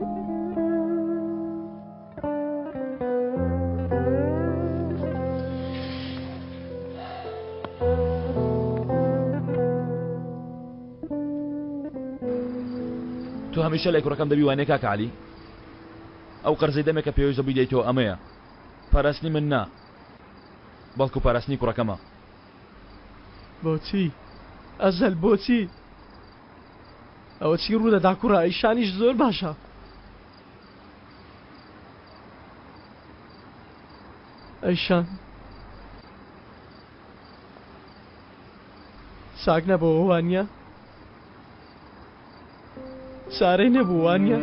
تۆ هەمیشە لای کوڕەکەم دەبی وانیە کاکە عەلی؟ ئەو قەرزەی دەمێکە پێویستە بیدەیتەوە ئەمەیە پاراستنی من نا بەڵکو پاراستنی کوڕەکەمە. بۆچی ئەزەل بۆچی؟ ئەوە چی ڕوودەدا کوڕە ئەیشانیش زۆر باشە. ئەیشان چاک نەبەوە وانە؟ چارەی نەبوو وانە؟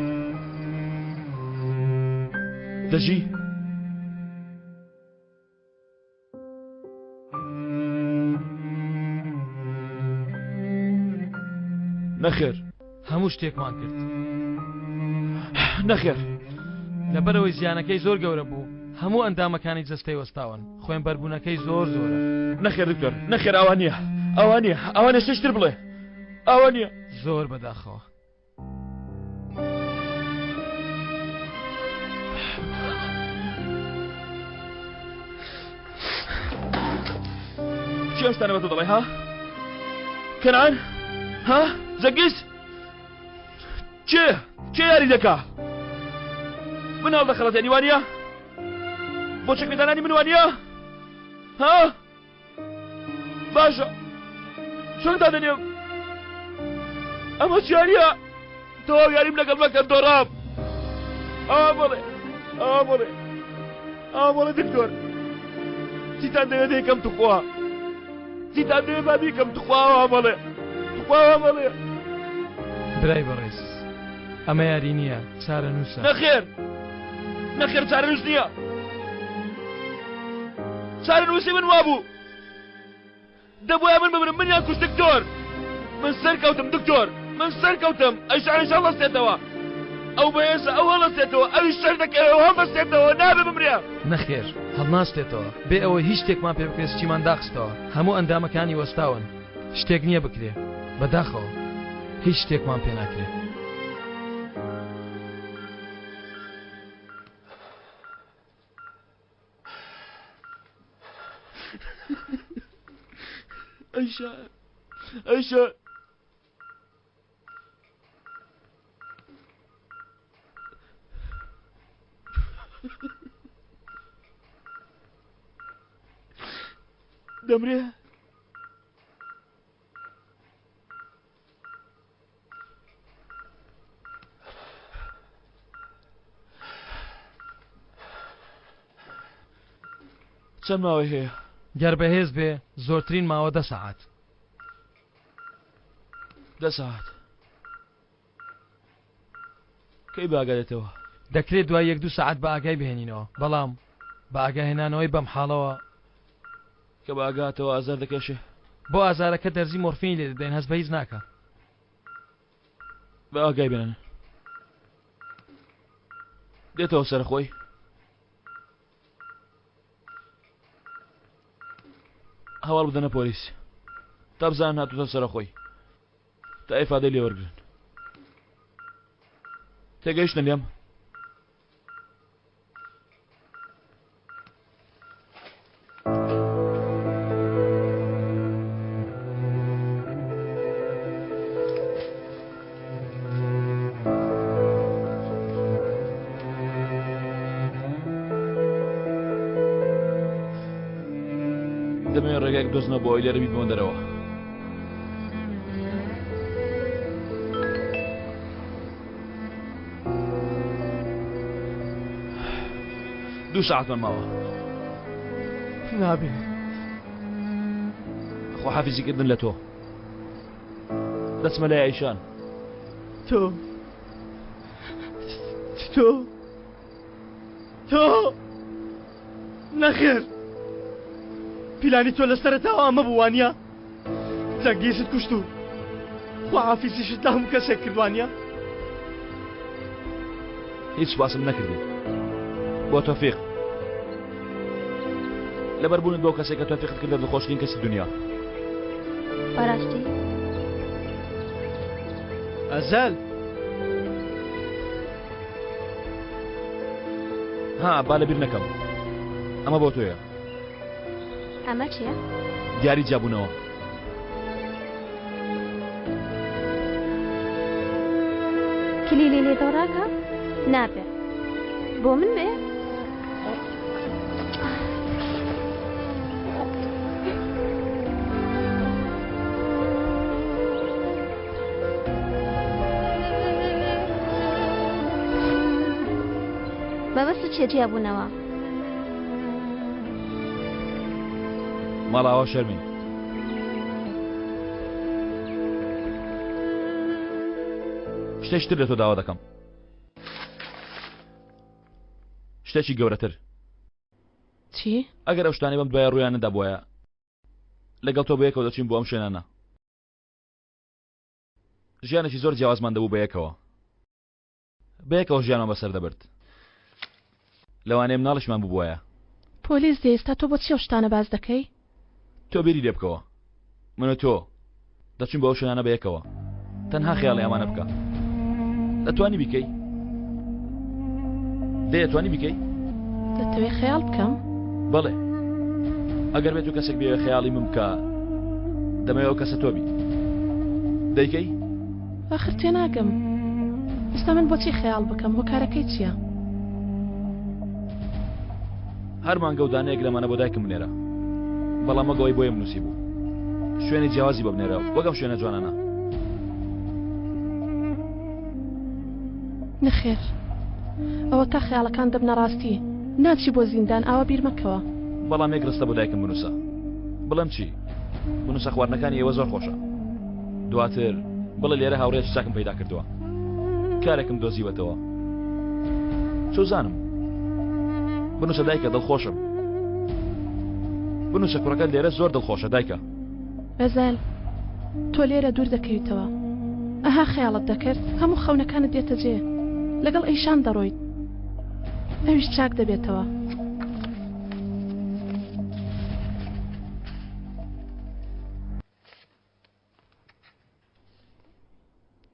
دەژی؟ نەخێر. هەموو شتێکمان کرد. نەخێر. لەبەرئەوەی زیانەکەی زۆر گەورە بوو، هەموو ئەندامەکانی جەستەی وەستاون، خوێنبەربوونەکەی زۆر زۆرە. نەخێر دکتۆر، نەخێر ئاوا نییە. ئەوە نییە ئەوە نیە شتێکی تر بڵێ ئەوە نییە. زۆر بەداخەوە. چی ئەم شتانە بە تۆ دەڵێ ها؟ کەنعان ها؟ زەگیز کێ کێ یاری دەکا؟ من هەڵدەخەڵەتێنی وانە؟ بۆ چەکمێدانانی من وانە؟ ها؟ باشە چۆن دادەنێم ئەمە چیاریە تەواو یاریم لەگەڵ مەکەن دۆڕام ئەوە بڵێ ئەوە بڵێ ئەوە بڵێ دکتۆر چیتان دەوێت دەیکەم توخوا چیتان دەوێت با بیکەم توخوا ئەوە بڵێ توخوا ئەوە بڵێ برای بەڕێز ئەمە یاری نییە چارەنووسە نەخێر نەخێر چارەنووس نییە چارەنووسی من وابوو دەبوایە من بمرم منیان کوشت دکتۆر من سەرکەوتم دکتۆر من سەرکەوتم ئەیشانیش هەڵدەستێتەوە ئەو بەهێزە ئەو هەڵدەستێتەوە ئەویش سەر دەکەوێ و هەڵدەستێتەوە نابێ بمرێ نەخێر هەڵناستێتەوە بێ ئەوەی هیچ شتێکمان پێ بکرێت سچیمان داخستەوە هەموو ئەندامەکانی وەستاون شتێک نییە بکرێ بەداخەوە هیچ شتێکمان پێ ناکرێ. ئەیشە ئەیشە دەمرێ چەند ماوەی هەیە؟ گەر بەهێز بێ زۆرترین ماوە دە سەعات. دە سەعات کەی بە ئاگا دێتەوە؟ دەکرێت دوای یەک دوو سەعات بە ئاگای بهێنینەوە بەڵام بە ئاگا هێنانەوەی بەم حاڵەوە. کە بە ئاگا هاتەوە ئازار دەکێشێ؟ بۆ ئازارەکە دەرزی مۆرفینی لێ دەدەین هەست بە هیچ ناکا. بە ئاگای بێنن دێتەوە سەر خۆی. هەواڵ بدەنە پۆلیس تا بزانن هاتووتە سەر خۆی تا ئیفادەی لێ وەرگرن. تێگەیشتن لێم؟ دەمەوێت ڕێگایەک بدۆزمەوە بۆ ئەوەی لێرە بیبەمە دەرەوە. دوو سەعاتمان ماوە. نابێ. خواحافیزی کردن لە تۆ. دەچمە لای ئەیشان. تۆ تۆ تۆ نەخێر پیلانی تۆ لە سەرەتاوە ئەمە بوو وانییە؟ جەنگیزت کوشت و خواحافیزیشت لە هەموو کەسێک کرد وانییە؟ هیچ سوپاسم نەکردی بۆ تۆفیق لەبەر بوونت بۆ کەسێک کە تۆفیقت کردە دڵخۆشترین کەسی دنیا. بەڕاستی؟ ئەزەل ها با لەبیر نەکەم ئەمە بۆ تۆیە. ئەمە چییە؟ دیاری جیابوونەوە. کلیلی لێ دۆڕاکە؟ نابێ بۆ من بێ؟ مەبەستت چیە جیابوونەوە؟ ماڵئاوا شەرمین. شتێکی تر لە تۆ داوا دەکەم. شتێکی گەورەتر. چی؟ ئەگەر ئەو شتانەی بەم دوایە ڕوویان نەدابوایە لەگەڵ تۆ بەیەکەوە دەچووین بۆ ئەم شوێنانە. ژیانێکی زۆر جیاوازمان دەبوو بەیەکەوە. بەیەکەوە ژیانمان بەسەر دەبرد. لەوانەیە مناڵیشمان ببوایە. پۆلیس دێ ئێستا تۆ بۆچی ئەو شتانە باس دەکەی؟ تۆ بیری لێ بکەوە. من و تۆ دەچین بۆ ئەو شوێنانە بە یەکەوە تەنها خەیاڵی ئەمانە بکە دەتوانی بیکەی دەی دەتوانی بیکەی دەتەوێ خەیاڵ بکەم بەڵێ ئەگەر بێت و کەسێک بێ خەیاڵی من بکە دەمەوێ ئەو کەسە تۆ بی دەیکەی ئاخر تێناگەم ئێستا من بۆچی خەیاڵ بکەم هۆکارەکەی چییە؟ هەر مانگە و دانەیەک لەمانە بۆ دایکم بنێرە بەڵام وەک ئەوەی بۆیم نووسی بوو شوێنی جیاوازی بۆ بنێرە وەک ئەم شوێنە جوانانە. نەخێر ئەوەتا خەیاڵەکان دەبنە ڕاستی ناچی بۆ زیندان ئاوا بیر مەکەوە. بەڵام یەک ڕستە بۆ دایکم بنووسە بڵێم چی؟ بنووسە خواردنەکانی ئێوە زۆر خۆشە دواتر بڵێ لێرە هاوڕێیەکی چاکم پەیدا کردووە کارێکم دۆزیوەتەوە چۆزانم بنووسە دایکە دڵخۆشم بنووسە کوڕەکەت لێرە زۆر دڵخۆشە دایکە ئەزەل تۆ لێرە دوور دەکەویتەوە ئەها خەیاڵت دەکرد هەموو خەونەکانت دێتە جێ لەگەڵ ئەیشان دەڕۆیت ئەویش چاک دەبێتەوە.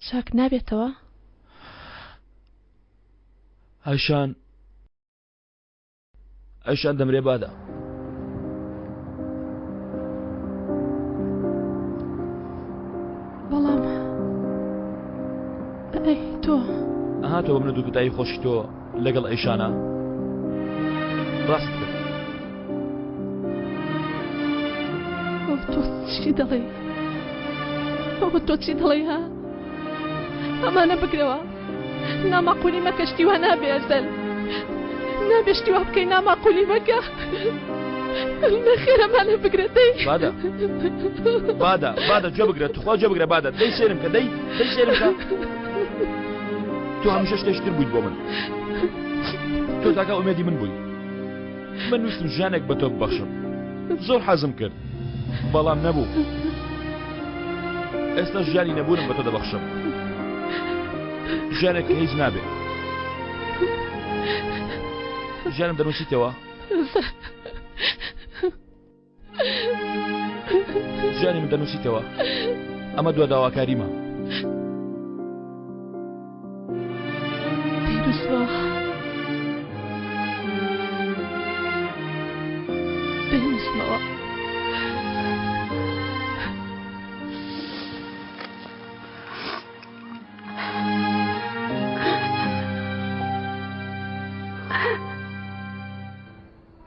چاک نابێتەوە؟ ئایشان ئایشان دەمرێ بادە. بەڵام ئەی تۆ ئەها تۆ بە منە دووکتایی خۆشی تۆ لەگەڵ ئەیشانە ڕاست کرد تۆ چی دەڵێی ئەوە تۆ چی دەڵێی ها ئەمانە بگرەوە ناماقولی مەکە شتی وا نابێ ئەزەل نابێ شتی وا بکەی ناماقولی مەکە نەخێر ئەمانە بگرە دەی بادە بادە بادە گوێ بگرە توخوا گوێ بگرە بادە دەی سێرم کە دەی دەی سێرم کە تۆ هەمیشە شتێکی تر بوویت بۆ من تۆ تاکە ئومێدی من بووی من ویستم ژیانێک بە تۆ ببەخشم زۆر حەزم کرد بەڵام نەبوو ئێستا ژیانی نەبوونم بە تۆ دەبەخشم ژیانێک کە هیچ نابێ ژیانم دەنووسیتەوە ژیانی من دەنووسیتەوە ئەمە دوا داواکاریمە دەینووسمەوە.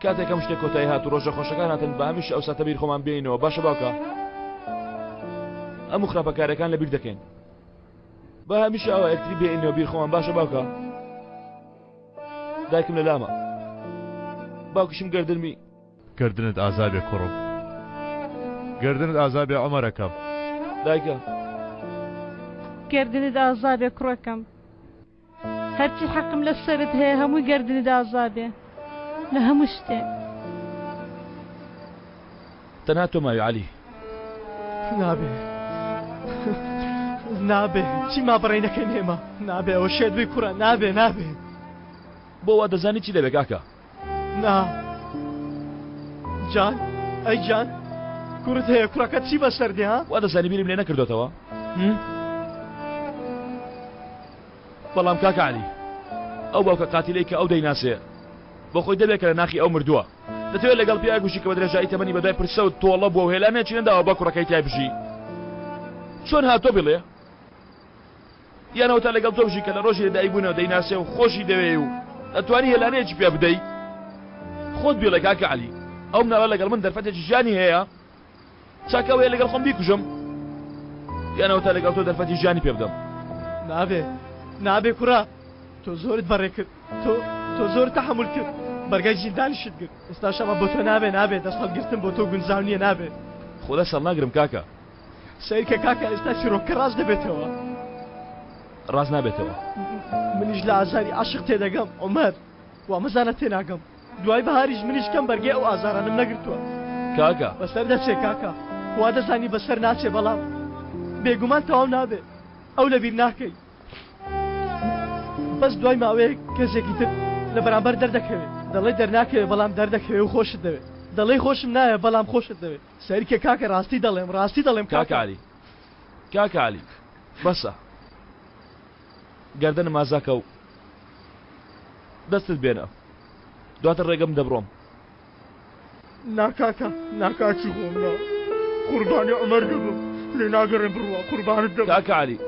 کاتێک ئەم شتێک کۆتایی هات و ڕۆژە خۆشەکان هاتن بە هەمیشە ئەو ساتە بیر خۆمان بێینەوە باشە باوکە ئەم و خراپەکارەکان لەبیر دەکەین بە هەمیشە ئەوە یەکتری بێینەوە بیر خۆمان باشە باوکە دایکم لە لامە باوکیشم گردنمی گردنت ئازابێ کوڕم گردنت ئازابێ عمەرەکەم دایکە گردنت ئازابێ کوڕەکەم هەرچی حەقم لەسەرت هەیە هەمووی گەردنت ئازابێ لە هەموو شتێک. تەنها تۆ ماوی عەلی. نابێ نابێ چی ما بەڕێ نەکەین ئێمە نابێ ئەوە شێت بووی کوڕە نابێ نابێ. بۆ وا دەزانی چی دەبێ کاکە؟ نا جان ئەی جان کوڕت هەیە کوڕەکەت چی بەسەر دێ ها؟ وا دەزانی بیرم لێ نەکردۆتەوە؟ بەڵام کاکە عەلی ئەو باوکە قاتیلەی کە ئەو دەیناسێ بۆ خۆی دەبێ کە لە ناخی ئەو مردووە دەتەوێت لەگەڵ پیاوێک بژی کە بە درێژایی تەمەنی بەدوای پرسە و تۆڵە بووە و هێلانێکی نەداوە بە کوڕەکەی تای بژی چۆن هاتۆ بڵێ یان ئەوەتا لەگەڵ تۆ بژی کە لە ڕۆژی لەدایکبوونەوە دەیناسێ و خۆشی دەوێی و ئەتوانی هێلانەیەکی پێ بدەی خۆت بیڵێ کاکە عەلی ئەو مناڵە لەگەڵ من دەرفەتێکی ژیانی هەیە چاک ئەوەیە لەگەڵ خۆم بیکوژم یان ئەوەتا لەگەڵ تۆ دەرفەتی ژیانی پێ بدەم. نابێ نابێ کوڕە تۆ زۆرت بەڕێ کرد تۆ تۆ زۆر تەحەمول کرد بەرگای زیندانیشت گرت ئێستاش ئەمە بۆ تۆ نابێ نابێ دەست هەڵگرتن بۆ تۆ گونجاو نییە نابێ. خۆ دەست هەڵناگرم کاکە. سەیرکە کاکە ئێستا چیرۆکەکە ڕاست دەبێتەوە. ڕاست نابێتەوە. منیش لە ئازاری عەشق تێدەگەم عومەر وا مەزانە تێناگەم. دوای بەهاریش منیش کەم بەرگەی ئەو ئازارانەم نەگرتووە. کاکە. بەسەر دەچێ کاکە. وا دەزانی بەسەر ناچێ بەڵام بێگومان تەواو نابێ. ئەو لەبیر ناکەی. بەس دوای ماوەیەک کەسێکی تر لە بەرامبەر دەردەکەوێ. دەڵێ دەرناکەوێ بەڵام دەردەکەوێ و خۆشت دەوێ. دەڵێی خۆشم ناوێ بەڵام خۆشت دەوێ سەیرکە کاکە ڕاستی دەڵێم ڕاستی دەڵێم کاکە عەلی کاکە عەلی بەسە گەردەنم ئازاکە و دەستت بێنە دواتر ڕێگەم دەبڕۆم نا کاکە نا کاکی خۆم نا قوربانی عومەر دەبم لێ ناگەڕێم بڕوا قوربانت دەبم. کاکە عەلی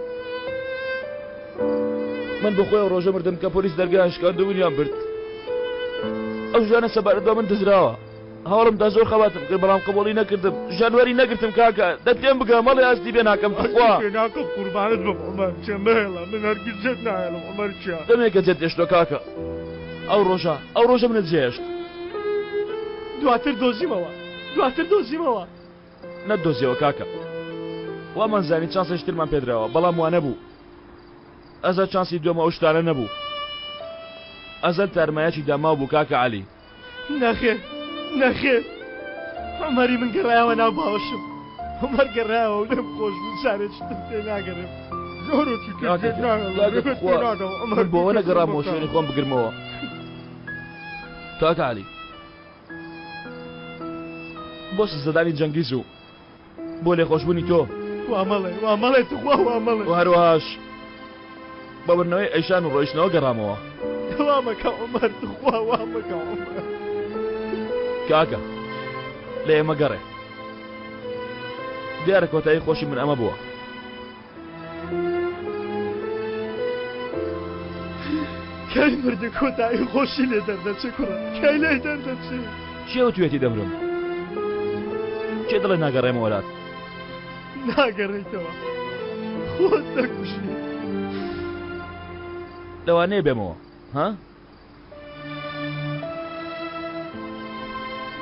من بۆ خۆی ئەو ڕۆژە مردم کە پۆلیس دەرگایان شکاند و منیان برد ئەو ژیانە سەبارەت بە من دزراوە هەوڵم دا زۆر خەباتم کرد بەڵام قبوڵی نەکردم ژیان وەری نەگرتم کاکە دە تێم بگە مەڵێ ئاستی پێ ناکەم تخوا پێ ناکەم قوربانت بم عومەر جێ مەهێڵە من هەرگیز جێت ناهێڵم عومەر گیان. دەمێکە جێت هێشتووە کاکە ئەو ڕۆژە ئەو ڕۆژە منت جێهێشت. دواتر دۆزیمەوە دواتر دۆزیمەوە. نەتدۆزیەوە کاکە وامان زانی چانسێکی ترمان پێدراوە بەڵام وانەبوو ئەزەل چانسی دووەم ئەو شتانە نەبوو ئەزەل تارمایەکی داماو بوو کاکە عەلی. نەخێر نەخێر عومەری من گەڕایەوە ناو باوەشم عومەر گەڕایەوە و لێم خۆش بوو جارێکی تر پێ ناگەڕێم جارێکی تر پێت ناهێڵم ڕێگەت پێ نادەم عومەر من بۆ نەگەڕامەوە شوێنی خۆم بگرمەوە کاکە عەلی بۆ سزادانی جەنگیز و بۆ لێخۆشبوونی تۆ. وا مەڵێ، وا مەڵێ توخوا وا مەڵێ. و هەروەهاش بە بردنەوەی ئەیشان و ڕۆیشتنەوە گەڕامەوە. وا مەکە عومەر توخوا وا مەکە عومەر. کاکە لە ئێمە گەڕێ. دیارە کۆتایی خۆشی من ئەمە بووە. کەی مردن کۆتایی خۆشی لێ دەردەچێ کوڕە کەی لێ دەردەچێ کێ وتوێتی دەمرم کێ دەڵێ ناگەڕێمەوە لات ناگەڕێیتەوە خۆت دەکوژی لەوانەیە بێمەوە ها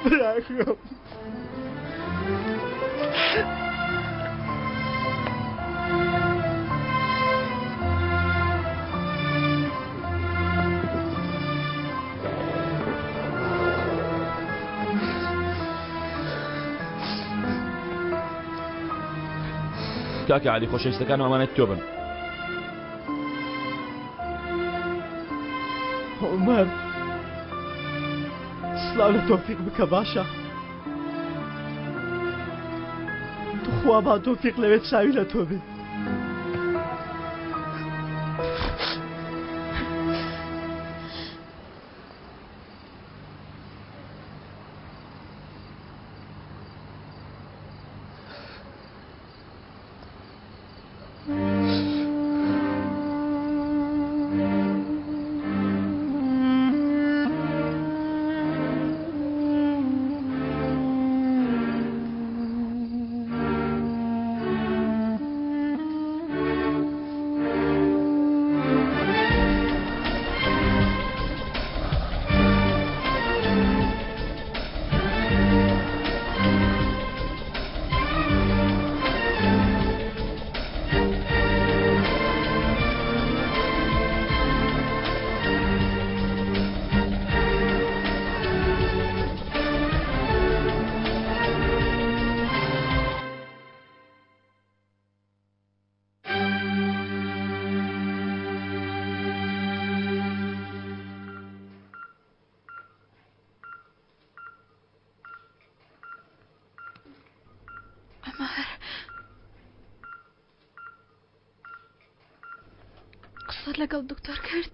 براکەم کاکە علی خۆشەویستەکان ئەمانەت تۆ بن عومەر سڵاو لە تۆفیق بکە باشە توخوا با تۆفیق لەوێ چاوی لە تۆ بێ. عومەر قسەت لەگەڵ دکتۆر کرد؟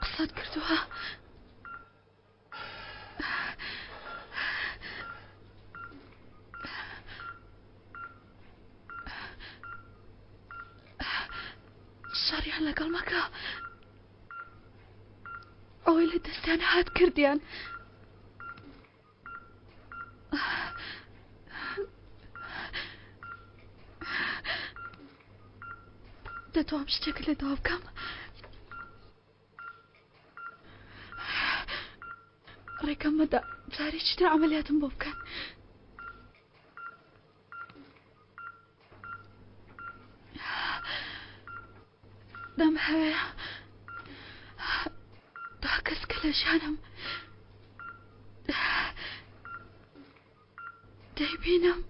قسەت کردووە؟ شەڕیان لەگەڵ مەکە ئەوەی لە دەستیان هات کردیان دەتوام شتێک لە داوا بکەم ڕێگەم مەدە جارێکی تر عەمەلیاتم بۆ بکەن. دەمهەوێ تا کەس کە لە ژیانم دەیبینم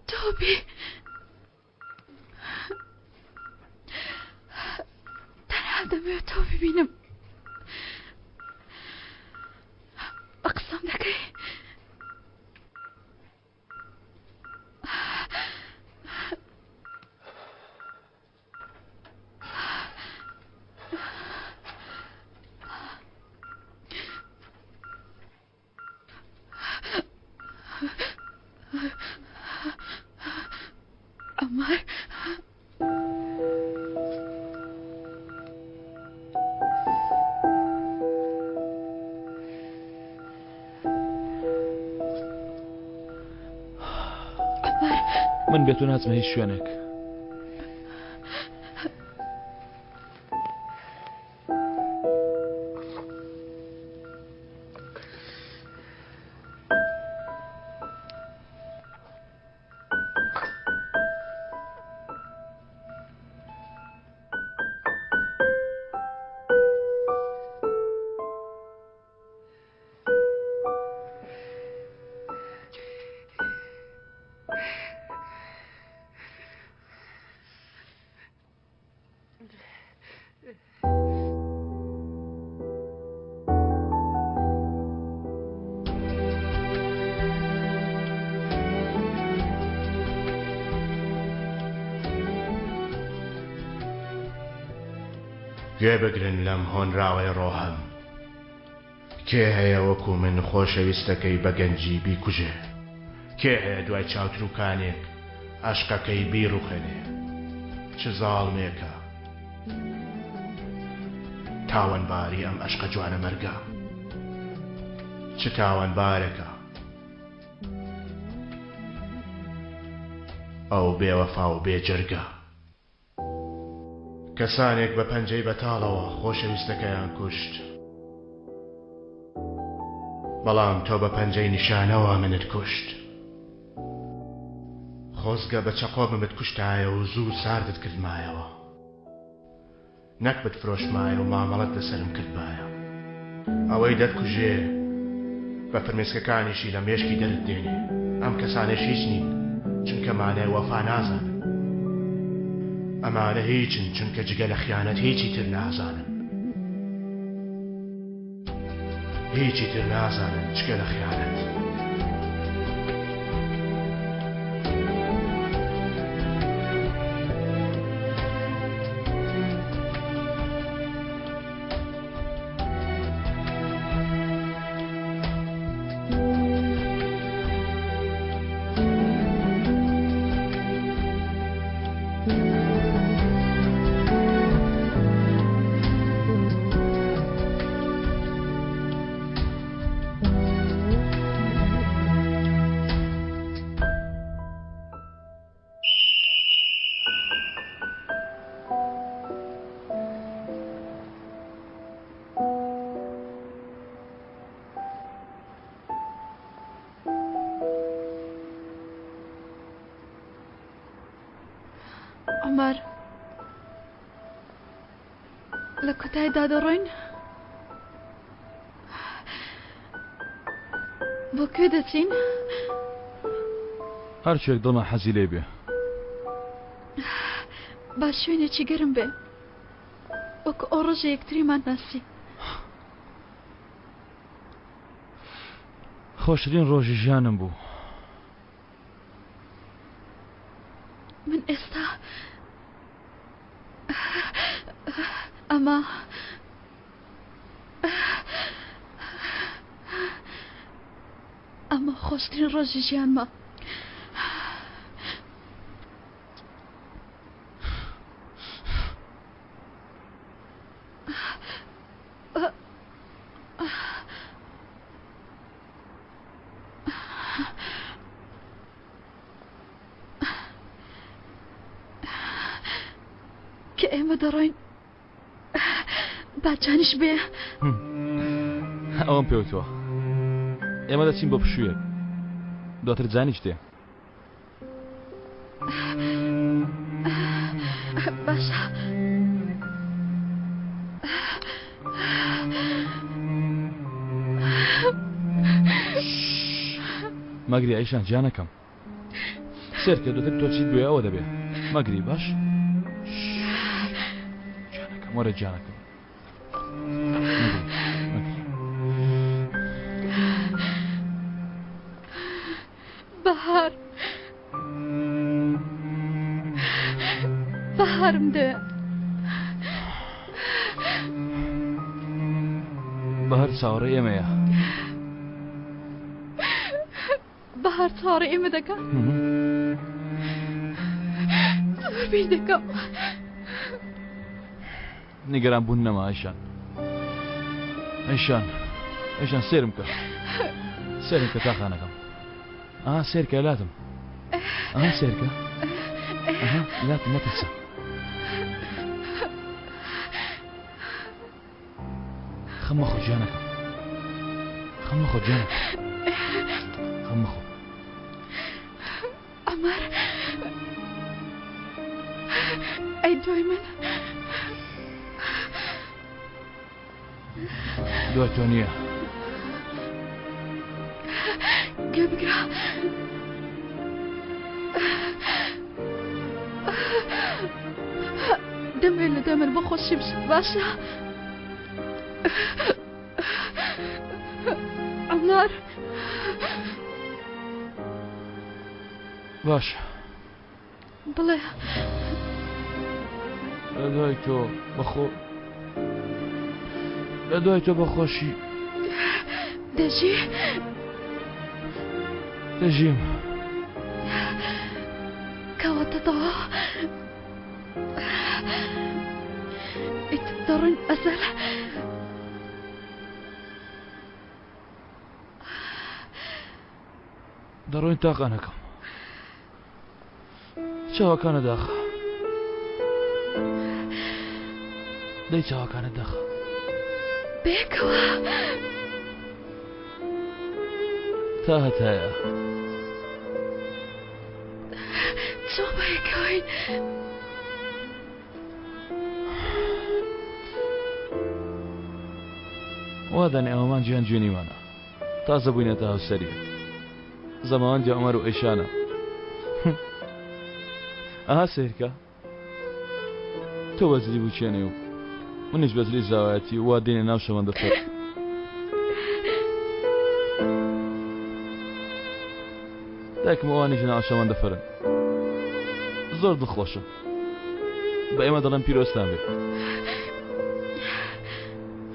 تۆ بی. دەمەوێت تۆ ببینم. بە قسەم دەکەی؟ عومەر من بێتو ناچمە هیچ شوێنێک. گوێ بگرن لەم هۆنراوەی ڕۆهەم کێ هەیە وەکو من خۆشەویستەکەی بە گەنجی بیکوژێ؟ کێ هەیە دوای چاوتروکانێک ئەشقەکەی بیڕوخێنێ؟ چ زاڵمێکە تاوانباری ئەم ئەشقە جوانەمەرگە؟ چ تاوانبارێکە ئەو بێوەفا و بێ جەرگە؟ کەسانێک بە پەنجەی بەتاڵەوە خۆشەویستەکەیان کوشت. بەڵام تۆ بە پەنجەی نیشانەوە منت کوشت. خۆزگە بە چەقۆ بمت کوشتایە و زوو ساردت کردمایەوە. نەک بتفرۆشمایە و مامەڵەت لەسەرم کردبایە. ئەوەی دەتکوژێ بە فرمێسکەکانیشی لە مێشکی دەرت دێنێ. ئەم کەسانەش هیچ نین چونکە مانای وەفا نازانن. ئەمانە هیچن چونکە جگە لە خیانەت هیچی تر نازانن. هیچی تر نازانن جگە لە خیانەت. عومەر لە کۆتاییدا دەڕۆین بۆ کوێ دەچین؟ هەرچێک دڵمان حەزی لێ بێ. با شوێنێکی گەرم بێ وەکو ئەو ڕۆژە یەکتریمان ناسی. خۆشترین ڕۆژی ژیانم بوو. من ئێستا ئەمە ئەمە خۆشترین ڕۆژی ژیانمە. کە ئێمە دەڕۆین با جانیش بێ. ئەوەم پێوتووە ئێمە دەچین بۆ پشوویەک دواتر جانیش دێ. باشە. مەگری ئەیشان گیانەکەم سێرکە دوتر تۆ چیت بوێ ئەوە دەبێ مەگری باش گیانەکەم وەرە گیانەکەم. بەهارم دەوێ. بەهار چاوەڕێی ئێمەیە. بەهار چاوەڕێی ئێمە دەکا؟ زۆر بیر دەکەم. نیگەران بوون نەما ئەیشان. ئەیشان ئەیشان سێرم کە. سێرم کە تاقانەکەم. ئا سێرکە لاتم. ئا سێرکە. ئەها لاتم مەترسە. خەم مەخۆ گیانەکەم. خەم مەخۆ گیانەکەم. خەم مەخۆ. عەمار ئەی دوای من؟ دوای تۆ نییە. گوێ بگرە. دەمەوێت لە دوای من بۆ خۆشی بژیت باشە؟ عەمار باشە بڵێ لە دوای تۆ بەخۆ لە دوای تۆ بەخۆشی دەژی دەژیم کەواتە تەواو ئیتر دەڕۆین ئەزەل. دەڕۆین تاقانەکەم چاوەکانە داخە دەی چاوەکانە داخە بێکەوە تا هەتایە چۆن بەیەکەوەین؟ وا دەنێ ئەوەمان جیان جوێنیوانە تازە بووینەتە هاوسەریەک زەماوەندی عومەر و ئەیشانە ئەها سەیرکە تۆ بەجلی بووکێنێ و منیش بەجلی زاوایەتی وا دێنە ناو شەمەندەفەر دایکم ئەوانیش ناو شەمەندەفەرن زۆر دڵخۆشم بە ئێمە دەڵێن پیرۆزتان بێ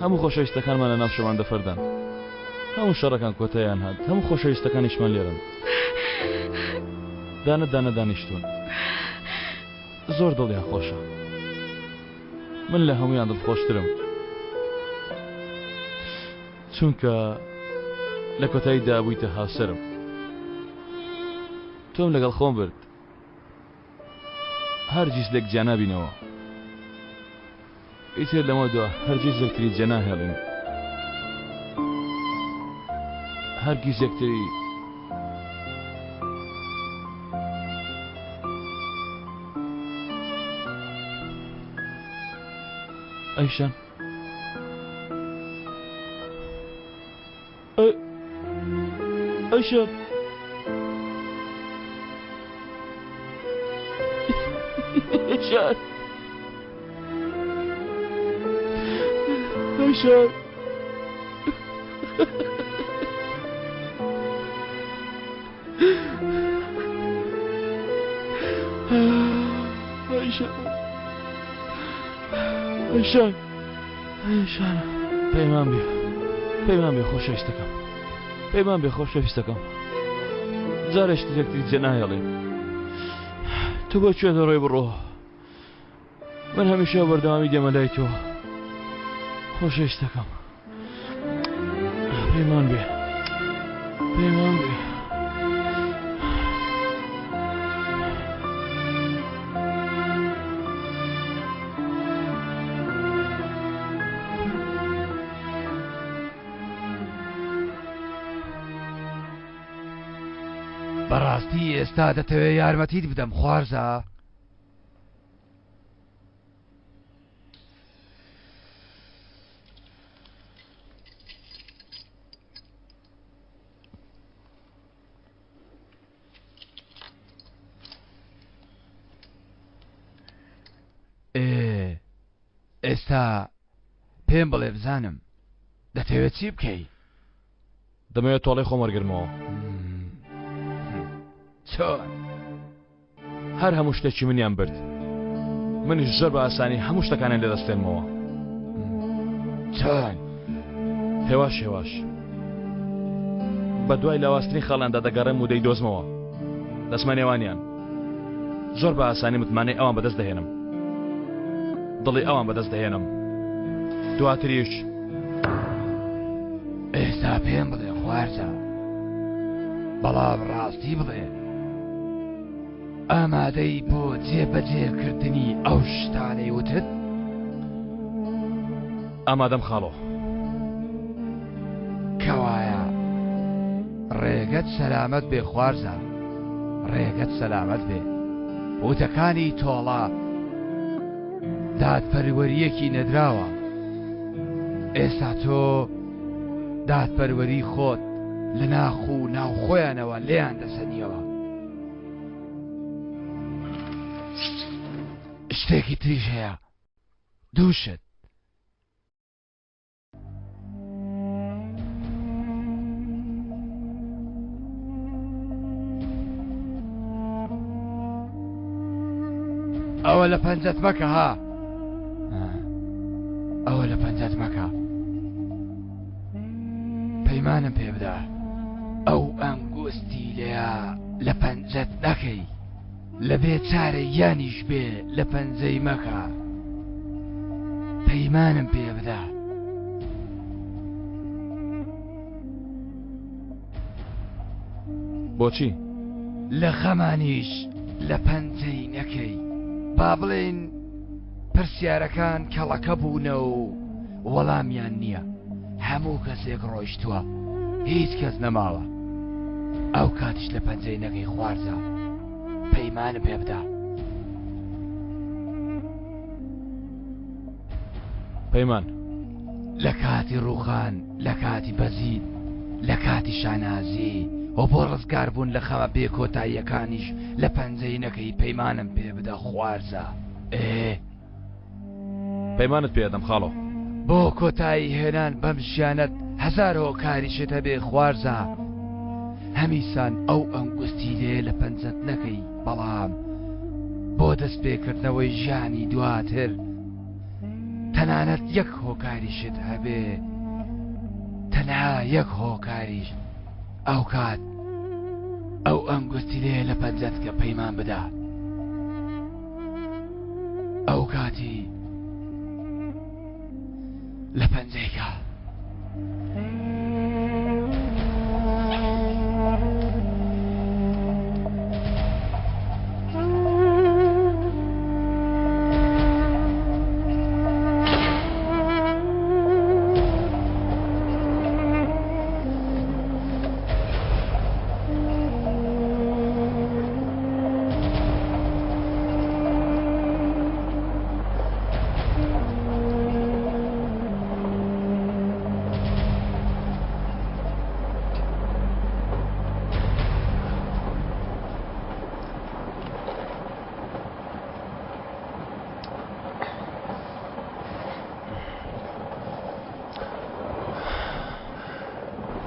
هەموو خۆشەویستەکانمان لە ناو شەمەندەفەردان هەموو شەڕەکان کۆتاییان هات هەموو خۆشەویستەکانیشمان لێرەن دانە دانە دانیشتوون زۆر دڵیان خۆشە من لە هەمویان دڵخۆشترم چونکە لە کۆتاییدا بوویتە هاوسەرم تۆم لەگەڵ خۆم برد هەرگیز لێک جیا نابینەوە ئیتر لەمە دوا هەرگیز یەکتری جێناهێڵین هەرگیز یەکتری ئەیشان ئەیشان ئەیشان ئەیشان ئەیشان ئەیشان ئەیشان پەیمان بێ پەیمان بێ خۆشەویستەکەم پەیمان بێ خۆشەویستەکەم جارێک یەکتری جێناهێڵین تۆ بۆ کوێ دەڕۆی بڕۆ من هەمیشە بەردەوامی دێمە لای تۆ خۆشەویستەکەم پەیمان بێ پەیمان بێ بەڕاستی ئێستا دەتەوێ یارمەتیت بدەم خوارزا؟ ئێ ئێستا پێم بڵێ بزانم دەتەوێت چی بکەی؟ دەمەوێت تۆڵەی خۆم وەرگرمەوە. چۆن؟ هەر هەموو شتێکی منیان برد. منیش زۆر بە ئاسانی هەموو شتەکانیان لێ دەستێنمەوە. چۆن؟ هێواش هێواش بە دوای لاوازترین خاڵیاندا دەگەڕێم و دەیدۆزمەوە. دەچمە نێوانیان. زۆر بە ئاسانی متمانەی ئەوان بەدەست دەهێنم. دڵی ئەوان بەدەست دەهێنم. دواتریش. ئێستا پێم بڵێ خوارزا. بەڵام ڕاستی بڵێ. ئامادەی بۆ جێبەجێکردنی ئەو شتانەی وتت؟ ئامادەم خاڵۆ. کەوایە ڕێگەت سەلامەت بێ خوارزا، ڕێگەت سەلامەت بێ. وتەکانی تۆڵە دادپەروەرییەکی نەدراوە. ئێستا تۆ دادپەروەری خۆت لە ناخ و ناوخۆیانەوە لێیان دەسەنیەوە. شتێکی تریش هەیە، دووشت. ئەوە لە پەنجەت مەکە ها ئەوە لە پەنجەت مەکە پەیمانم پێ بدە ئەو ئەنگوستیلەیە لە پەنجەت نەکەی لە بێ چارە گیانیش بێ لە پەنجەی مەکە پەیمانم پێ بدە. بۆچی؟ لە خەمانیش لە پەنجەی نەکەی. با بڵێین پرسیارەکان کەڵەکە بوونە و وەڵامیان نییە. هەموو کەسێک ڕۆیشتووە، هیچ کەس نەماوە. ئەو کاتیش لە پەنجەی نەکەی خوارزا. پەیمانم پێ بدە. پەیمان. لە کاتی ڕووخان، لە کاتی بەزین، لە کاتی شانازی و بۆ ڕزگاربوون لە خەمە بێ کۆتاییەکانیش لە پەنجەی نەکەی پەیمانم پێ بدە خوارزا. ئێ. پەیمانت پێ ئەدەم خاڵۆ. بۆ کۆتایی هێنان بەم ژیانەت هەزار هۆکاریشت هەبێ خوارزا هەمیسان ئەو ئەنگوستیلەیە لە پەنجەت نەکەی بەڵام بۆ دەست پێکردنەوەی ژیانی دواتر تەنانەت یەک هۆکاریشت هەبێ تەنها یەک هۆکاریش ئەوکات ئەو ئەنگوستیلەیە لە پەنجەت کە پەیمان بدە ئەو کاتی لە پەنجەیکە.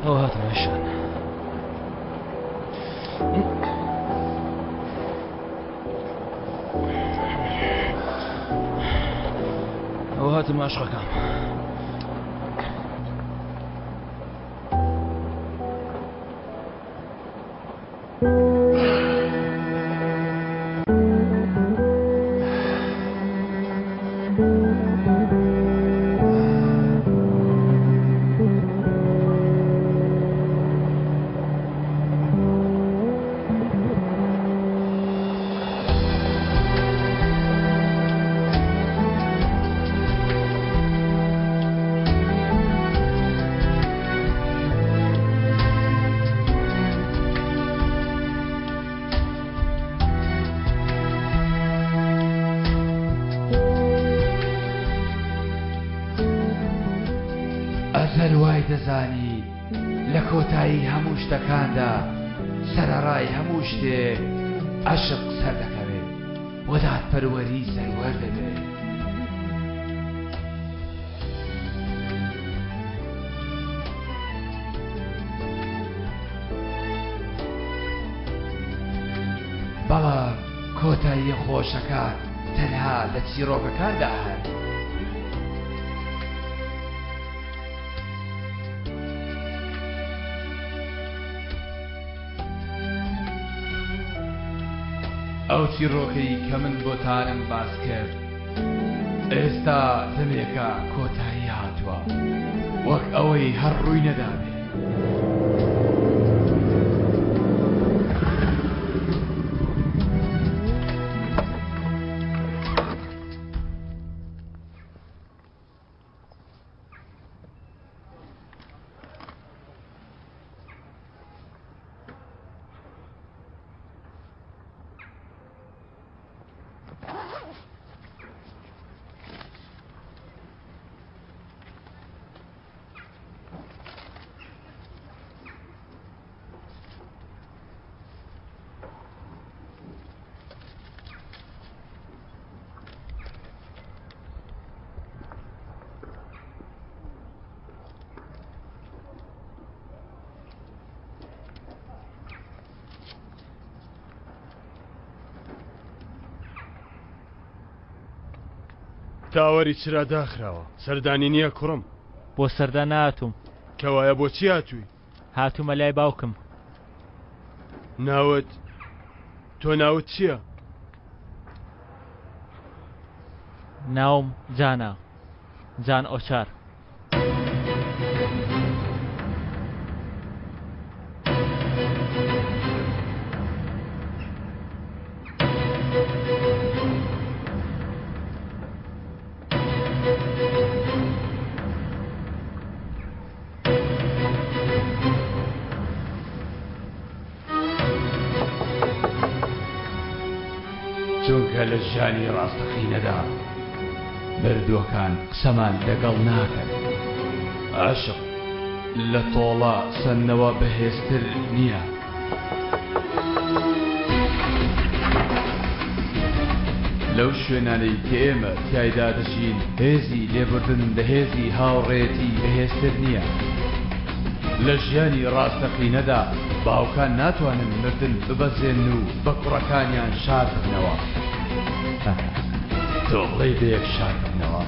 ئەوە هاتم ئەیشان. ئەوە هاتم عاشقەکەم. ئەزەل وای دەزانی لە کۆتایی هەموو شتەکاندا سەرەڕای هەموو شتێک عەشق سەردەکەوێ و دادپەروەری سەروەر دەبێ. بەڵام کۆتاییە خۆشەکان. تەنها لە چیڕۆکەکاندا هەن. ئەو چیڕۆکەی کە من بۆتانم باس کرد ئێستا دەمێکە کۆتایی هاتووە وەک ئەوەی هەر ڕووی نەدابێ. تاوەری چرا داخراوە سەردانی نییە کوڕم بۆ سەردان نەهاتووم. کەوایە بۆ چی هاتووی؟ هاتوومە لای باوکم. ناوت تۆ ناوت چییە؟ ناوم جانە، جان ئۆچار. چونکە لە ژیانی ڕاستەقینەدا مردووەکان قسەمان لەگەڵ ناکەن. عەشق لە تۆڵە سەندنەوە بەهێزتر نییە. لەو شوێنانەی کە ئێمە تیایدا دەژین، هێزی لێبوردن لە هێزی هاوڕێیەتی بەهێزتر نییە. لە ژیانی ڕاستەقینەدا باوکان ناتوانن مردن ببەزێنن و بە کوڕەکانیان شاد ببنەوە. تۆ بڵێی بەیەک شاد ببنەوە؟